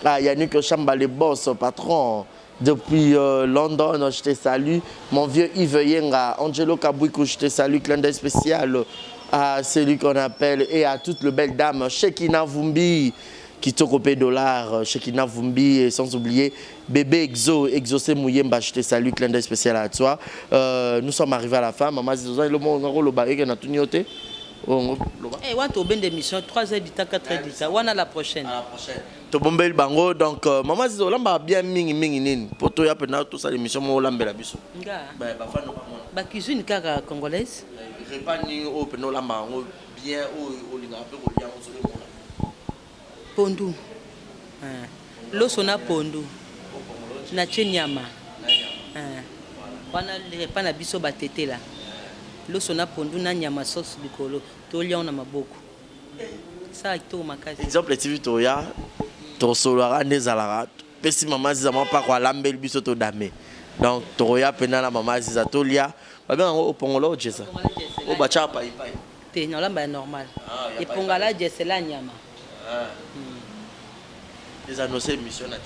à Yannick Chamba, le boss, patron depuis London, je te salue. Mon vieux Yves Yenga, Angelo Kabouikou, je te salue. Clin d'œil spécial à celui qu'on appelle et à toutes les belles dames. Shekina Vumbi, Kitoko pe dollar, Shekina Vumbi et sans oublier bébé Exo, Exaucé Mouyemba, je te salue, clin d'œil spécial à toi. Euh, nous sommes arrivés à la fin, maman Zizoza, le monde loba eke na tuni yote. Oh, loba. Eh, wana tobende émission 3 heures du temps 4 heures du temps wana la prochaine. À la prochaine. Tobombeli bango donc euh, maman Zizo olamba bien mingi mingi nini po toya pena tosala émission moko olambela biso. Nga. Ba ba fano ba mona. Ba cuisine kaka congolaise. Repas nini oyo pena olamba yango bien oyo olingaka pe kolia yango soki omona. Pondu eh. Loso na pondu na tie nyama eh. Wana repas na biso ba tetela loso na pondu na nyama sauce likolo tolia yango na maboko esala kitoko makasi. Exemple TV toya tosololaka nde ezalaka topesi mama Aziza mwa mpako alambeli biso todame donc tokoya mpenza na mama Aziza tolia babenga yango opongolo ojesa oyo batyaka paipai Te nalamba ya normal. Epongala jesela nyama. Des annonces émission na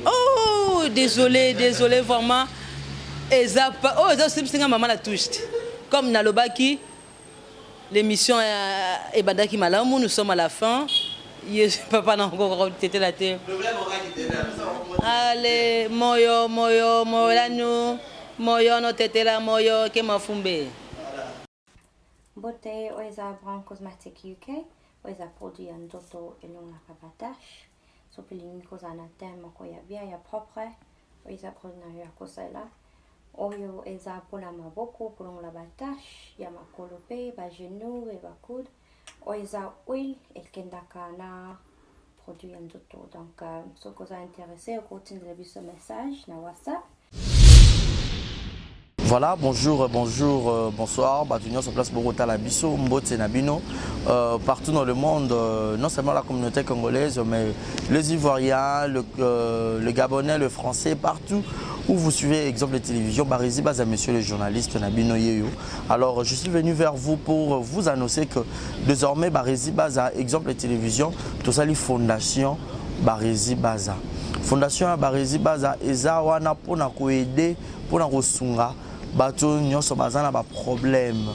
Oh, désolé, désolé vraiment. Eza pa oh eza osibisi nga maman na touche. Comme nalobaki l'émission ebandaki malamu, nous sommes à la fin. Ye papa na ngoko tetela te. Allez, moyo moyo moyo lanu moyo no tetela moyo ke mafumbe. Mbote, oyo eza Brown Cosmetic UK, oyo eza produit ya nzoto elongolaka ba tache. Soki olingi kozala na teint moko ya bien ya propre, oyo eza produit na yo ya kosalela. Oyo eza mpona maboko kolongola ba tache ya makolo mpe ba genou et ba coude. Oyo eza huile ekendaka na produit ya nzoto. Donc euh, soki oza intéressé okotindela biso message na WhatsApp. Voilà, bonjour, bonjour, euh, bonsoir. Bato nyonso place bokotala biso, mbote na bino. Euh, partout dans le monde, euh, non seulement la communauté congolaise, mais les Ivoiriens, le, euh, le Gabonais, le Français, partout où vous suivez, exemple de télévision, Barizi Baza, monsieur le journaliste Nabino Yeyo. Alors, je suis venu vers vous pour vous annoncer que désormais, Barizi Baza, exemple de télévision, tout ça, les fondations Barizi Baza. Fondation ya Barizi Baza, eza wana pona ko aider pona kosunga bato oyo nyonso baza na baproblème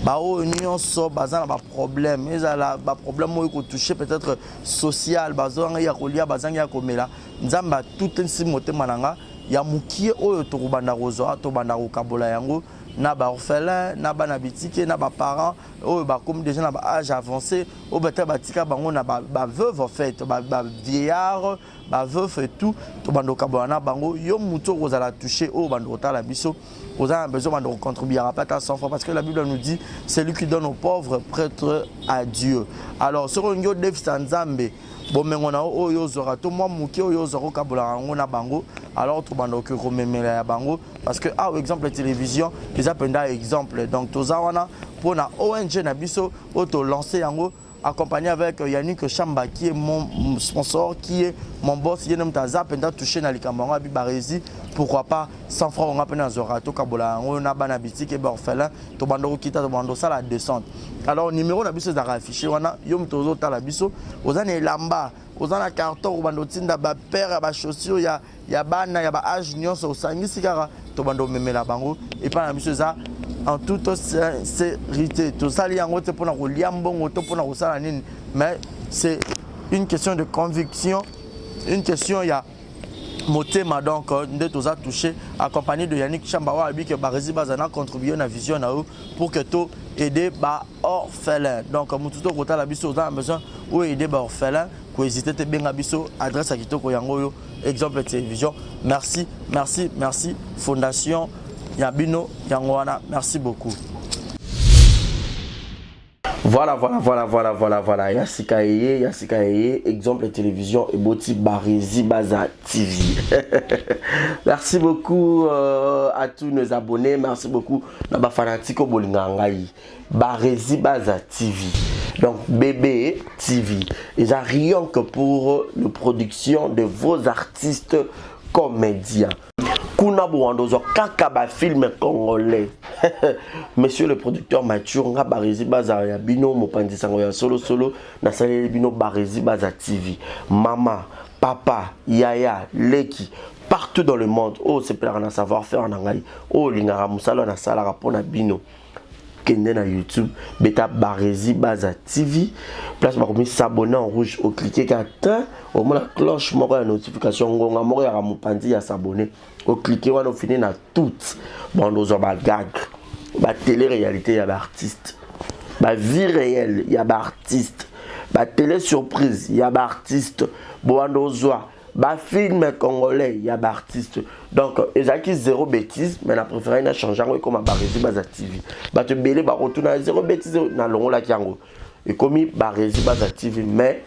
baoyo nyonso baza na baproblème ezala baproblème oyo ekotouche peut-être social bazangi ya kolia bazangi ya komela nzambe atutisi motema na nga ya mokie oyo tokobanda kozwa tobanda kokabola yango na baorphelin na bana bitike na baparent oyo bakomi déjà na baage avancé oyo bata batika bango na baveuve en fait bavieillard ba veuf et tout tobanda kokabola na bango yo motu okozala touché oyo obanda kotala biso oza na besoin banda kocontribuaka mpe ata 100 francs parce que la bible nous dit celui qui donne aux pauvres prête à dieu alors soki olingi odefisa nzambe bomengo na yo oyo ozwaka to mwa moke oyo ozwaka okabolaka yango na bango alors tobanda okoki komemela ya bango parce que awa exemple ya télévision eza mpenza exemple donc toza wana mpo na ong na biso oyo tolance yango accompagné avec euh, Yannick Chamba qui est mon sponsor, qui est mon boss, ye moto aza mpenza touché na likambo yango abi barezi pourquoi pas 100 francs nga mpe nazwaka tokabola yango na bana bitike ba orphelin tobanda kokita tobanda kosala descente alors numéro na biso ezalaka affiché wana yo moto ozotala biso oza na elamba oza na carton kobanda otinda bapere ya bachaussure ya ya bana ya ba age nyonso osangisi kaka tobanda omemela bango epai na biso eza en toute sincérité tosali yango te mpona kolia mbongo to mpona kosala nini mais c'est une question de conviction une question ya motema donc euh, nde toza touché accompagné de Yannick Chamba oyo alobi ke baresi baza na contribuer na vision na yo pour que to aider ba orphelin donc motu to kotala biso oza na besoin oyo aider ba orphelin ko hésiter te benga biso adresse ya kitoko yango oyo exemple télévision merci merci merci fondation ya bino yango wana merci beaucoup Voilà, voilà, voilà, voilà, voilà, voilà. Ya sika eye, ya sika eye, exemple télévision eboti Barezi Baza TV. merci beaucoup euh, à tous nos abonnés, merci beaucoup na ba fanatiques bolinga ngai. Barezi Baza TV. Donc BB TV. Eza rien que pour le production de vos artistes comédiens. Kuna bowanda ozwa kaka ba film congolais. Monsieur le producteur Mathieu nga Barezi Baza ya bino mopanzi sango ya solo solo nasaleli bino Barezi Baza TV. Mama, papa, yaya, leki partout dans le monde oyo osepelaka na savoir faire na ngai oyo olingaka mosala nasalaka mpo na bino. Kende na YouTube, beta Barezi Baza TV, place bakomi s'abonner en rouge, ocliquer kaka tin, omona cloche moko ya notification ngonga moko ya mopanzi ya s'abonner. Ocliquer wana ofini na toutes. Bando ozwa ba gag, ba télé-réalité ya ba artistes, ba vie réelle ya ba artistes, ba télé surprise ya ba artistes, bando ozwa ba film congolais ya ba artiste. Donc ezalaki zéro bêtise, mais na préféré na changer yango ekoma Barezi Baza TV. Bato ebele bakotuna zéro bêtise, nalongolaki yango ekomi Barezi Baza TV, mais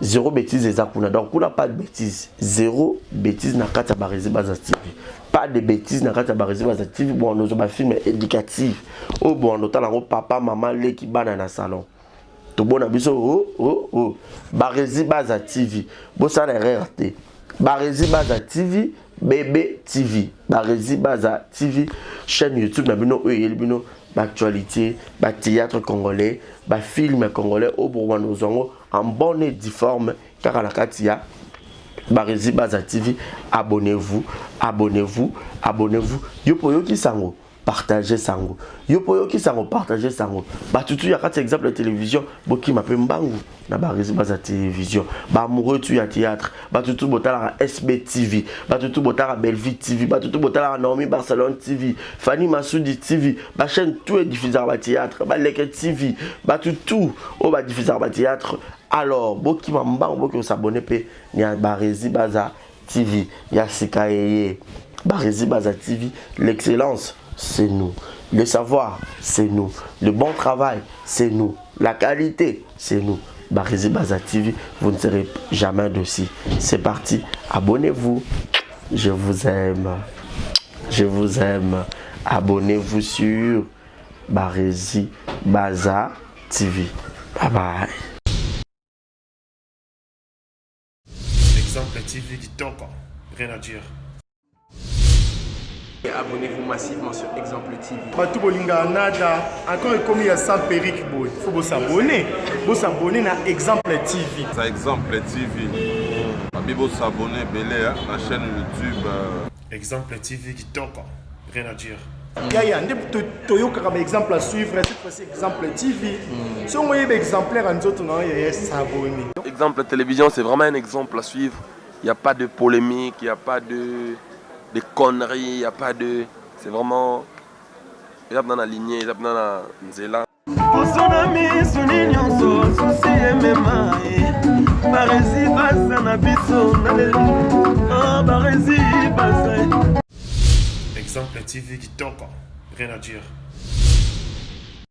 zéro bêtise eza kuna. Donc kuna pas de bêtise, zéro bêtise na kati ya Barezi Baza TV, pas de bêtise na kati ya Barezi Baza TV. Bon, ozwa bafilm éducative oyo bon otala yango papa, mama, leki, bana na salon. Tobona biso oh, oh, oh. Barezi Baza TV, bosala erreur te. Barezi Baza TV, BB TV, Barezi Baza TV, chaîne YouTube na bino oyo eyeli bino baactualité, bathéâtre congolais, bafilm congolais oyo bokobanda kozwa yango en bonne et due forme kaka na kati ya Barezi Baza TV. Abonnez-vous, abonnez-vous, abonnez-vous. Yo po yoki sango, partagez sango. Yo po yoki sango, partagez sango. Batutu ya kati exemple ya télévision, bokima pe mbangu na Barezi Baza Télévision. Ba amoureux tu ya théâtre, batutu botalaka SB TV, batutu botalaka Bellevue TV, batutu botalaka Naomi Barcelone TV, Fanny Masudi TV, ba chaîne tout est diffuseur ba théâtre, ba Leke TV, batutu oyo ba diffuseur ba théâtre. Alors bokima mbangu, boki s'abonner pe ya Barezi Baza TV ya sika eye. Barezi Baza TV, l'excellence c'est nous, le savoir c'est nous, le bon travail c'est nous, la qualité c'est nous. Barezi Baza TV, vous ne serez jamais dessus. C'est parti, abonnez-vous. Je vous aime, je vous aime. Abonnez-vous sur Barezi Baza TV. Bye bye. Exemple TV kitoko, rien à dire. Et abonnez-vous massivement sur Exemple TV. Bato bolingaka nada encore ekomi ya sans perruque boye, faut bosabonner, bosabonner na Exemple TV. Ça, Exemple TV. Babi bosabonner ebele na chaîne YouTube. Exemple TV kitoko, rien à dire. Yaya nde toyokaka ba exemple à suivre, cette fois-ci Exemple TV. Soki oyeba exemplaire ya nzoto na yo, yaya, s'abonner. Exemple télévision, c'est vraiment un exemple à suivre. Il n'y a pas de polémique, il n'y a pas de conneries, il n'y a pas de... C'est vraiment... eza mpena na lignée, eza mpena na nzela. Poso na miso ni nyonso susi emema ye Barezi Baza na biso na lelo. Ah, Barezi Baza. Exemple TV kitoko, rien à dire.